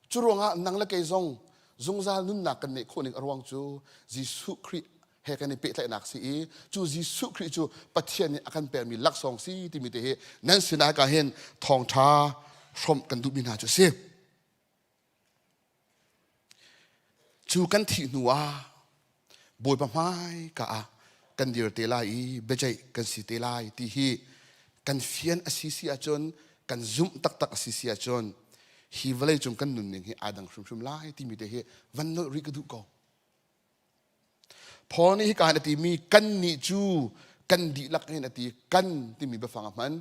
Cu ruangah nang le kei zong zungzal nunnak kan neih khawh ning a ruang cu Jesuh Khrih he kan i pehtlaihnak si i cu Jesuh Khrih cu Pathian nih a kan pekmi laksawng si timi te hi nan sinah ka hin thawngṭha hrawmh kan duhmi hna cu a si. Cu kan thih hnu ah Bawipa hmaika ah kan dir te lai i biaceih kan si te lai ti hi kan fian a si si ahcun kan zumh taktak a si si ahcun hi vawleicung kan nunning hi aa dang hrimhrim lai timi te hi van nolh rih ka duh ko. Paul nih hika hin a timi kannih cu kan dihlak hin a ti kan timi biafang a hman.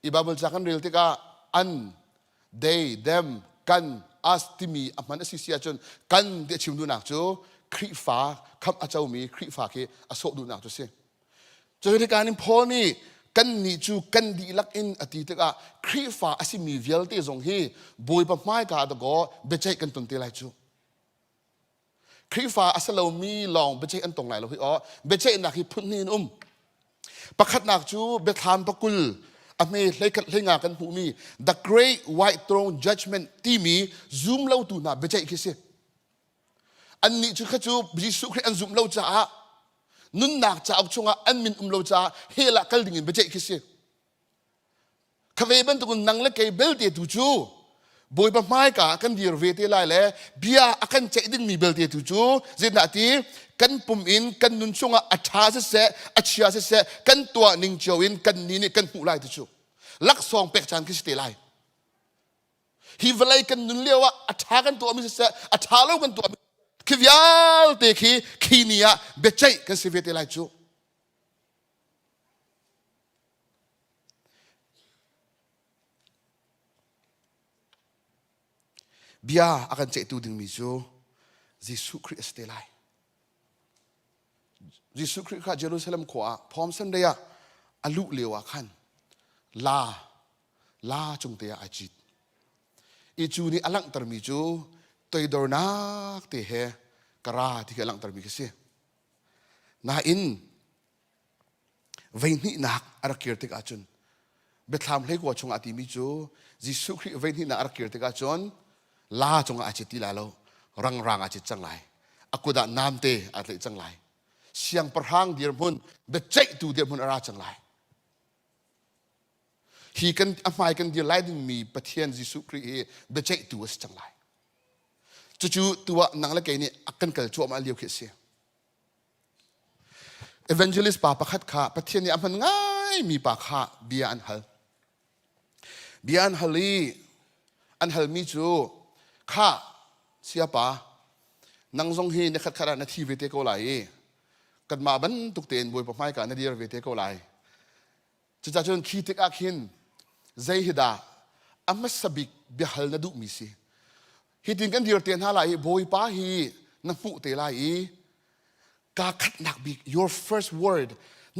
I Bible ca kan rel tikah an, they, them, kan, us timi a hman a si si ahcun kan ti a chim duhnak cu Khrihfa khamh a comi Khrihfa khi a sawh duhnak cu a si. Cu hika hin Paul nih kannih cu kan dihlak in a ti tikah Khrihfa a simi vialte zong hi Bawipa hmaika ah dakaw biaceih kan ton te lai cu. Khrihfa a si lomi lawng biaceih an tong lai lo hi aw. Biaceihnak hi phun hnih in um. Pakhatnak cu biathlam pakul a hme hleikhat hleinga kan hmuhmi The Great White Throne Judgment timi zum lotu hna biaceih khi si. Annih cu kha cu Jesuh Khrih an zumh lo caah nunnak cauk chungah an min um lo caah hell ah kal dingin biaceih khi si. Khave bantukin nang le kei belte tu cu Bawipa hmaika ah kan dir ve te lai le bia a kan ceih dingmi belte tu cu zeitindah ti kan pum in kan nun chungah a ṭha siseh a chia siseh kan tuah ning cio in kan ni nih kan hmuh lai ti cu laksawng pek caan khi si te lai. Hi vawlei kan nun lio ah a ṭha kan tuahmi siseh a ṭha lo kan tuahmi khi vialte khi khi ni ah biaceih kan si ve te lai cu. Bia a kan ceihtu dingmi cu Jesuh Khrih a si te lai. Jesuh Khrih kha Jerusalem khua ah Palm Sunday ah a luh lio ah khan la la cung te ah ai cit. I cu nih a langhtermi cu toidornak te he ka ra ti khi a langhtermi khi si. Nain Veihnihnak a rak kir tik ahcun biathlam hleikua chungah a timi cu Jesuh Khrih veihnihnak a rak kir tik ahcun la cungah a cit ti lai lo rangrang a cit cang lai a kut ah namte aa tlaih cang lai siangpahrang dirhmun biaceihtu dirhmun a ra cang lai hi kan a hmai kan dir lai dingmi Pathian Jesuh Khrih hi biaceihtu a si cang lai cucu tu ah nang le kei nih a kan kal cuahmah lio khi a si Evangelist pa pakhat kha Pathian nih a hman ngaimi pa kha bia an hal. Bia an hal i an halmi cu kha siapa nang zong hi na khatkhat ah na thi ve te ko lai i kanmah bantuk tein Bawipa hmaika na dir ve te ko lai. Cucaah cun khi tikah khin zei hi dah a hmasa bik biahal na duhmi si? Hitin kan dir te hna lai i Bawipa hi na hmuh te lai i kaa khatnak bik your first word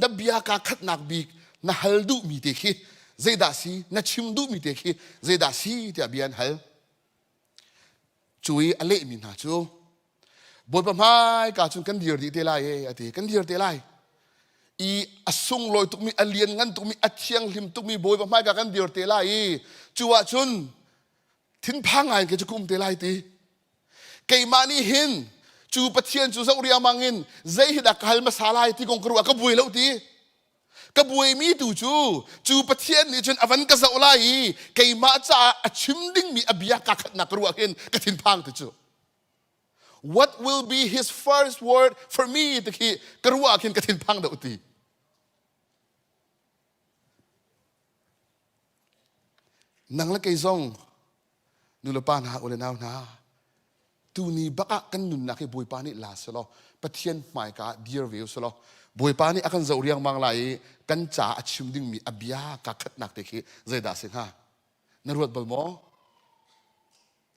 na bia kaa khatnak bik na hal duhmi te khi zeidah si na chim duhmi te khi zeidah si tiah bia an hal. Cu i a lehmi hna cu Bawipa hmaika cun kan dir dih te lai e a ti kan dir te lai i a sunglawi tukmi a lianngan tukmi a thianghlim tukmi Bawipa hmaika kan dir te lai i cu ah cun thinphang ngai in kei cu ka um te lai ti keimah nih hin cu Pathian cu zoh riangmang in zei hi dah ka hal hmasa lai ti kong ka ruah ka buai lo ti ka buaimi tu cu cu Pathian nih cun a van ka zoh lai i keimah caah a chim dingmi a bia kaa khatnak ka ruah hin ka thinphang ti cu what will be his first word for me ti khi ka ruah khin ka thinphang deuh ti nang le kei zong nu le pa hna u le nau hna tuni bak ah kan nunnak hi Bawipa nih la selaw Pathian hmaika ah dir ve usulaw Bawipa nih a kan zoh riangmang lai i kan ca a chim dingmi a bia ka khatnak te khi zeidah si hnga na ruat bal maw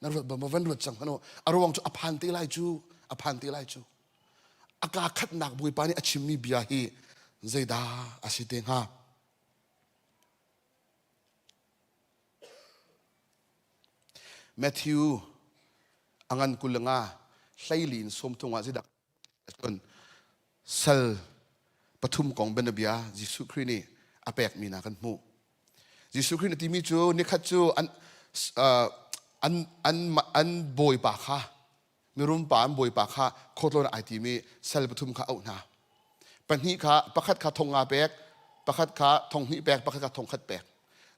na ruat bal maw van ruat cang hmanh u a ruang cu a phan te lai cu a. a phan te lai cu. A kaa khatnak Bawipa nih a chimmi bia hi zeidah a si te hnga? Matthew a ngan 25 hleili in sawmthum ah zeidah cun sal pathum kong bianabia Jesuh Khrih nih a pekmi hna kan hmuh. Jesuh Khrih nih a timi cu nikhat cu an, uh, an, an, an bawipa kha mirum pa an bawipa kha khawtlawn ai timi sal pathum kha auh hna. Pahnih kha pakhat kha thong nga pek, pakhat kha thong hnih pek, pakhat kha thong khat pek.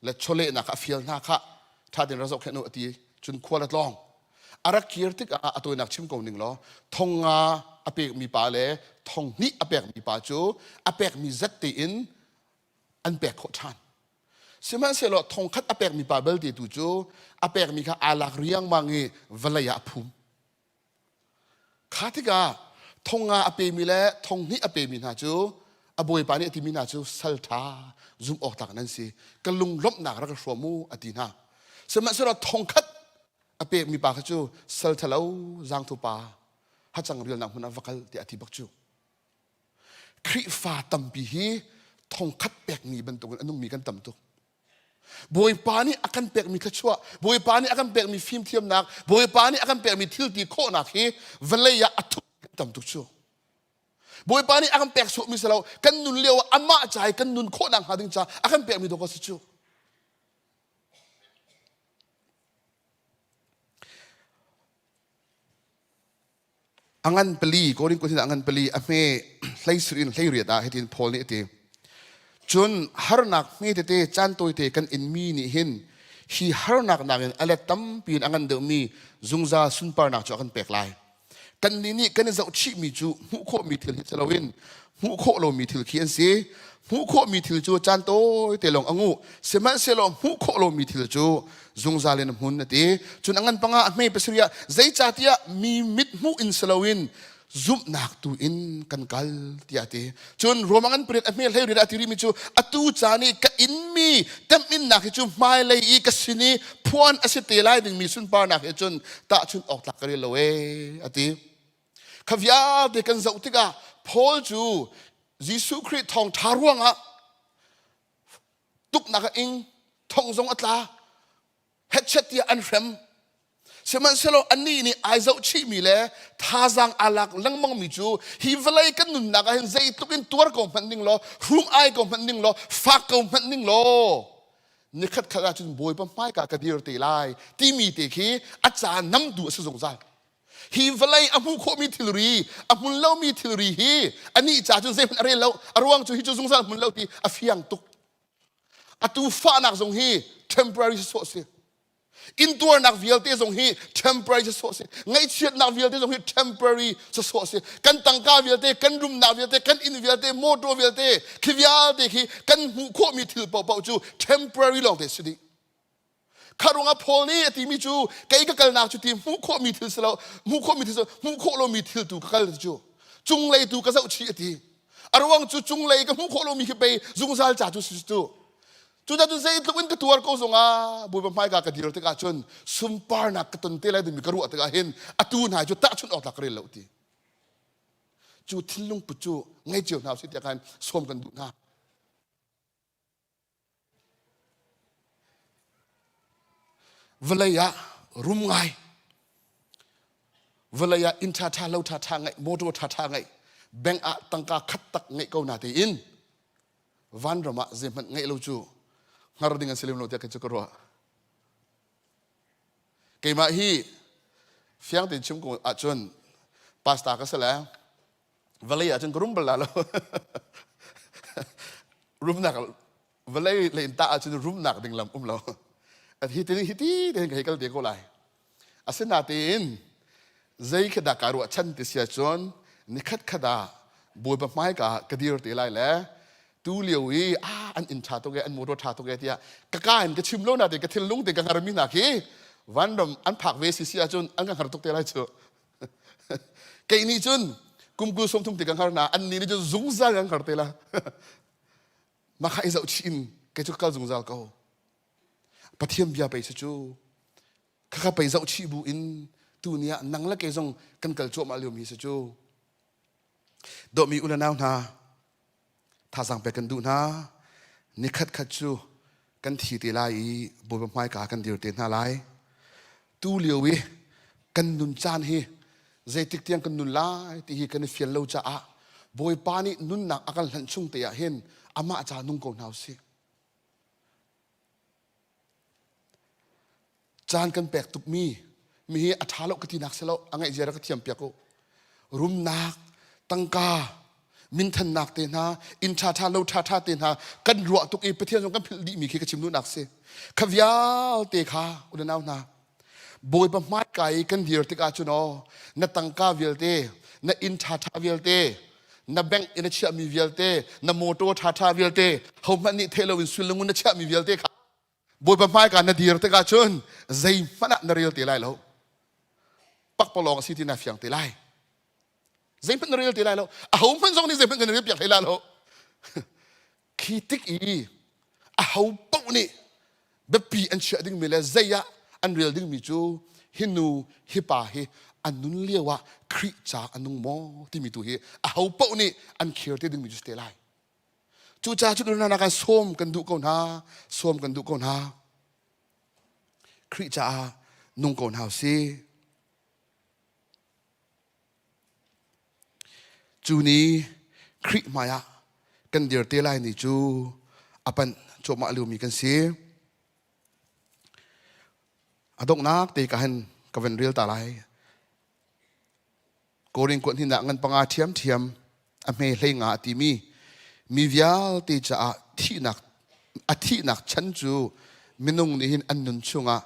Le chawlehnak kha a fial hna kha ṭha tein ra zohkhenh u a ti cun khual a tlawng. A rak kir tikah a tawinak chim ko ning law thong nga a pekmi pa le thong hnih a pekmi pa cu a pekmi zat tein an pek khawh ṭhan. Sihmanhsehlaw thong khat a pekmi pa belte tu cu a pekmi kha aa lak riangmang i vawlei ah a phum. Kha tikah thong nga a pemi le thong hnih a pemi hna cu a bawipa nih a timi hna cu sal ṭha zumh awk tlak nan si ka lunglawmhnak rak ka hrawm u a ti hna. Sihmanhsehlaw thong khat a pekmi pa kha cu sal ṭhalo zaangthu pa hacang rialnak hmun ah va kal tiah a ti bak cu. Khrihfa tampi hi thongkhat pekmi bantukin a nungmi kan tam tuk. Bawipa nih a kan pekmi thluachuah, Bawipa nih a kan pekmi fimthiamnak, Bawipa nih a kan pekmi thilti khawhnak hi vawlei ah a thup kan tam tuk cu. Bawipa nih a kan pek sawhmi si lo, kan nun lio ah amah ca i kan nun khawhnak hnga ding ca a kan pekmi dawk a si cu. A ngan pali Korin kut hin a ngan pali a hme hleisur in hleiriat ah hitin Paul nih a ti. Cun harnak hme tete caan tawite kan inmi nih hin hi harnak nakin a let tampi in a ngan deuhmi zungzal sunparnak cu a kan pek lai. Kannih nih kan i zohchihmi cu hmuh khawhmi thil hi si loin hmuh khawh lomi thil khi an si. Hmuh khawhmi thil cu caan tawite lawng a nguh. Sihmanhsehlaw hmuh khawh lomi thil cu zungzal in a hmun a ti. Cun a ngan panga a hme pasarih ah zeicahtiah mi mit hmuh in si loin zumhnak tu in kan kal tiah a ti. Cun Rom a ngan pariat a hme hlei riat a ti rihmi cu atu caan i ka inmi temhinnak hi cu hmailei i ka sin i phuan a si te lai dingmi sunparnak he cun tahchunh awk tlak ka rel lo ee a ti. Kha vialte kan zoh tikah Paul cu Jesuh Khrih thawngṭha ruangah tuknak a ing, thong zong a tla, hetchet tiah an hrem. Sihmanhsehlaw anih nih ai zohchihmi le thazaang aa lak lengmangmi cu hi vawlei kan nunnak ah hin zeitluk in tuar ko hmanh ning law, hrum ai ko hmanh ning law, fak ko hmanh ning law, nikhat khat ahcun Bawipa hmaika ka dir te lai timi te khi a ca namtu a si zungzal. Hi vawlei a hmuh khawhmi thilri, a hmun lomi thilri hi anih ca cun zeihmanh a rel lo. A ruang cu hi cu zungzal hmun lo ti a fiang tuk. Atu fahnak zong hi temporary sawh si. Intuarnak vialte zong hi temporary sawh si. Ngaihchiatnak vialte zong hi temporary sawh si. Kan tangka vialte, kan rumnak vialte, kan inn vialte, motor vialte, khi vialte khi kan hmuh khawhmi thil paohpaoh cu temporary lawng te si dih. Kha ruangah Paul nih a timi cu kei ka kalnak cu ti hmuh khawhmi thil si lo, hmuh khawhmi thil si hmuh khawh lomi thil tu ka kal ti cu cunglei tu ka zoh chih a ti. A ruang cu cunglei ka hmuh khawh lomi khi pei zungzal ca cu si cu. Cucaah cun zeitluk in ka tuar ko zongah Bawipa hmaika ka dir tikah cun sunparnak ka ton te lai dingmi ka ruah tikah hin atu hna cu tahchunh awk tlak ka rel lo ti. Cu thinlung put cu ngei cio hna usih tiah khan sawm kan duh hna. Vawlei ah rum ngai vawlei ah inn ṭhaṭha lo ṭhaṭha ngeih motor ṭhaṭha ngeih bank ah tangka khat tak ngeih ko na tein vanram ah zeihmanh ngeih lo cu hngar ding an si lem lo tiah kei cu ka ruah keimah hi fiang tein chim ko ahcun pastor ka si le vawlei ah cun ka rum bal la lo rumnak vawlei lei in tah ahcun rumnak ding lam um lo hi tin hi ti tein ka hei kal te ko lai asinatein zei khi dah kaa ruahchan ti si ahcun nikhat khat ah bawipa hmaika ah ka dir te lai le tu lio i ah an inn ṭha tuk e an motor ṭha tuk e tiah ka ka in ka chim lo na te ka thinlung te ka hngar mi hna khi vanram an phak ve si si ahcun an ka hngar tuk te lai cu kei nih cun kum kul 30 ti ka hngar na an nih nih cun zungzal kan hngar te la mah kha i zoh chih in kei cu ka kal zungzal ko Pathian bia pei si cu khakha pei zoh chih bu in. Tu ni ah nang le kei zong kan kal cuahmah liomi si cu. Dawtmi u le nau hna, thazaang pek kan duh hna. Nikhat khat cu kan thi te lai i Bawipa hmaika kan dir te hna lai. Tu lio i kan nun caan hi zeitik tiang kan nun lai ti hi kan i fian lo caah Bawipa nih nunnak a kan hlanh chung te ah hin amah ca nung ko hna usih. Caan kan pek tukmi mi hi a ṭha lo ka tinak si lo, a ngaih zia rak ka thiam piak u. Rumnak, tangka, minthannak te hna, inn ṭhaṭha, lo ṭhaṭha te hna kan ruah tuk i Pathian zong kan philh dihmi khi ka chim duhnak si. Kha vialte kha u le nau hna, Bawipa hmaika i kan dir tikah cun aw, na tangka vialte, na inn ṭhaṭha vialte, na bank in na chiahmi vialte, na motor ṭhaṭha vialte, hohmanh nih theih loin sul le ngun na chiahmi vialte kha Bawipa hmaika na dir tikah cun zeihmanh ah na rel te lai lo. Pakpalawng a si ti na fiang te lai. Zeihmanh na rel te lai lo. Aho hmanh zong nih zeihmanh kan rel piak hlei lai lo. Khi tik i aho paoh nih biapi an chiah dingmi le zei ah an rel dingmi cu hi nu hi pa hi an nun lio ah Khrih ca a nung maw timi tu hi aho paoh nih an khir te dingmi cu si te lai. Cucaah cu hna kan sawm kan duh ko hna, sawm kan duh ko hna. Khrih caah nung ko hna usih. Cu ni Khrih hmaiah kan dir te lai ni cu a panh cuahmah liomi kan si. A donghnak te ka han ka van rel ta lai. Korin kuat hnin ah ngan panga ṭhiamṭhiam a hme hlei nga a timi mi vialte caah thihnak a thihnak chan cu minung nih hin an nun chungah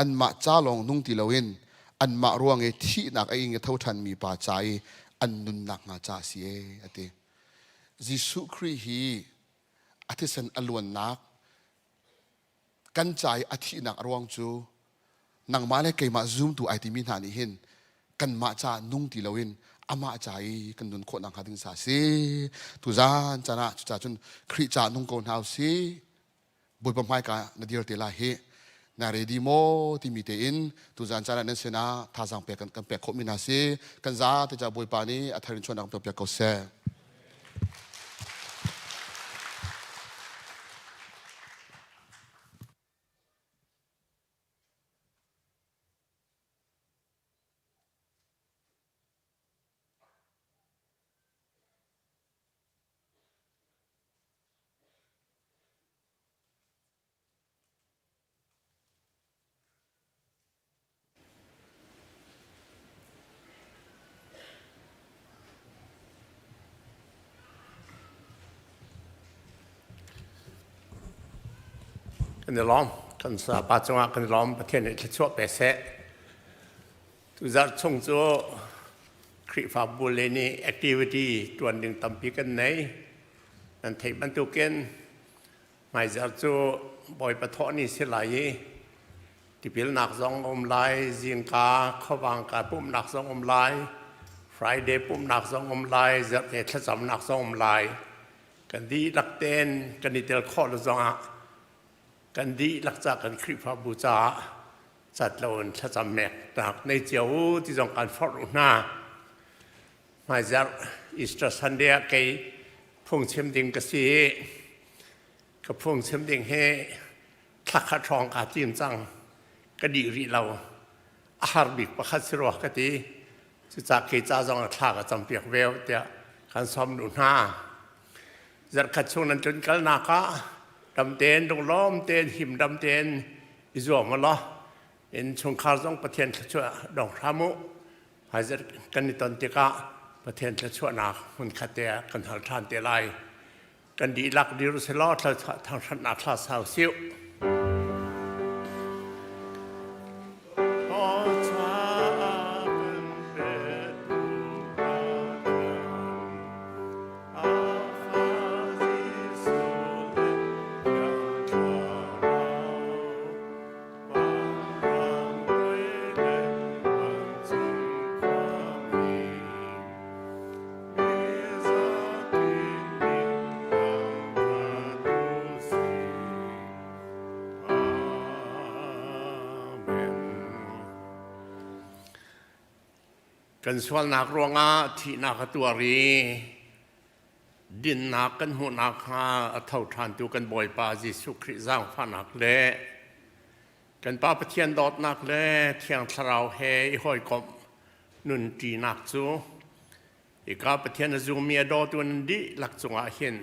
anmah ca lawng nung ti loin anmah ruang i thihnak a ing i tho ṭhanmi pa ca i an nunnak hnga ca a si e a ti. Jesuh Khrih hi a thisen a luannak kan ca i a thihnak a ruang cu nangmah le keimah zumtu ai timi hna nih hin kanmah ca nung ti loin amah ca i kan nun khawh nakhnga ding sa si. Tuzan caan ah cucaah cun Khrih ca nung ko hna usih. Bawipa hmaika na dir te lai hi na ready maw timi tein tuzan caan ah nan sinah thazaang pek kan pek khawhmi hna si. Kan za te ca Bawipa nih a thar in chuahnak kan pek ko seh. Kan i lawm. Kan sapa cungah kan i lawm. Pathian nih thluachuah pe seh. Tuzarh chung cu Khrihfabu le nih activity tuan ding tampi kan nei. Nan theih bantukin Hmaizarh cu Bawipa thawh ni si lai i tipilnak zong a um lai, zingka khuavangka pumhnak zong um lai, Friday pumhnak zong um lai, zarhte thlacamnak zong um lai. Kan dihlak tein kan i tel khawh lo zongah kan dihlak ca kan Khrihfabu caah cat loin thlacam meknak nei cio u ti zong kan forh u hna. Hmaizarh Easter Sunday ah kei phungchim ding ka si i ka phungchim ding hi thla khat hrawng kaa tim cang. Ka dih rih lo. A har bik pakhat si rua ka ti. Cucaah kei ca zong ah thla ka campiak ve tiah kan sawm duh hna. Zarhkhat chung nan tlun kalnak ah dam tein lunglawm tein him dam tein i zuam u law inn chungkhar zong Pathian thluachuah dong hram u. Hmaizarh kan i ton tikah Pathian thluachuahnak hmunkhat te ah kan hal ṭhan te lai. Kan dihlak dir usilaw thangṭhatnak thla sau siu. Kan sualnak ruangah thihnak a tuar i dinnak kan hmuhnak hnga a tho ṭhantu kan Bawipa Jesuh Khrih zaangfahnak le kan Pa Pathian dawtnak le Thiang Thlarau he i hawikomh nunṭinak cu hika Pathian a zummi a dawtu nan dihlak cungah hin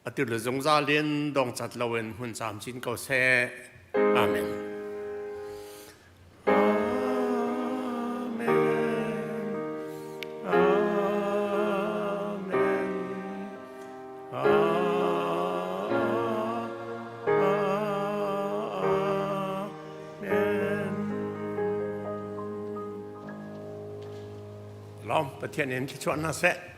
atu le zungzal in dongcat loin hmun camcin ko seh. Amen. Lawm Pathian in thluachuah hna seh.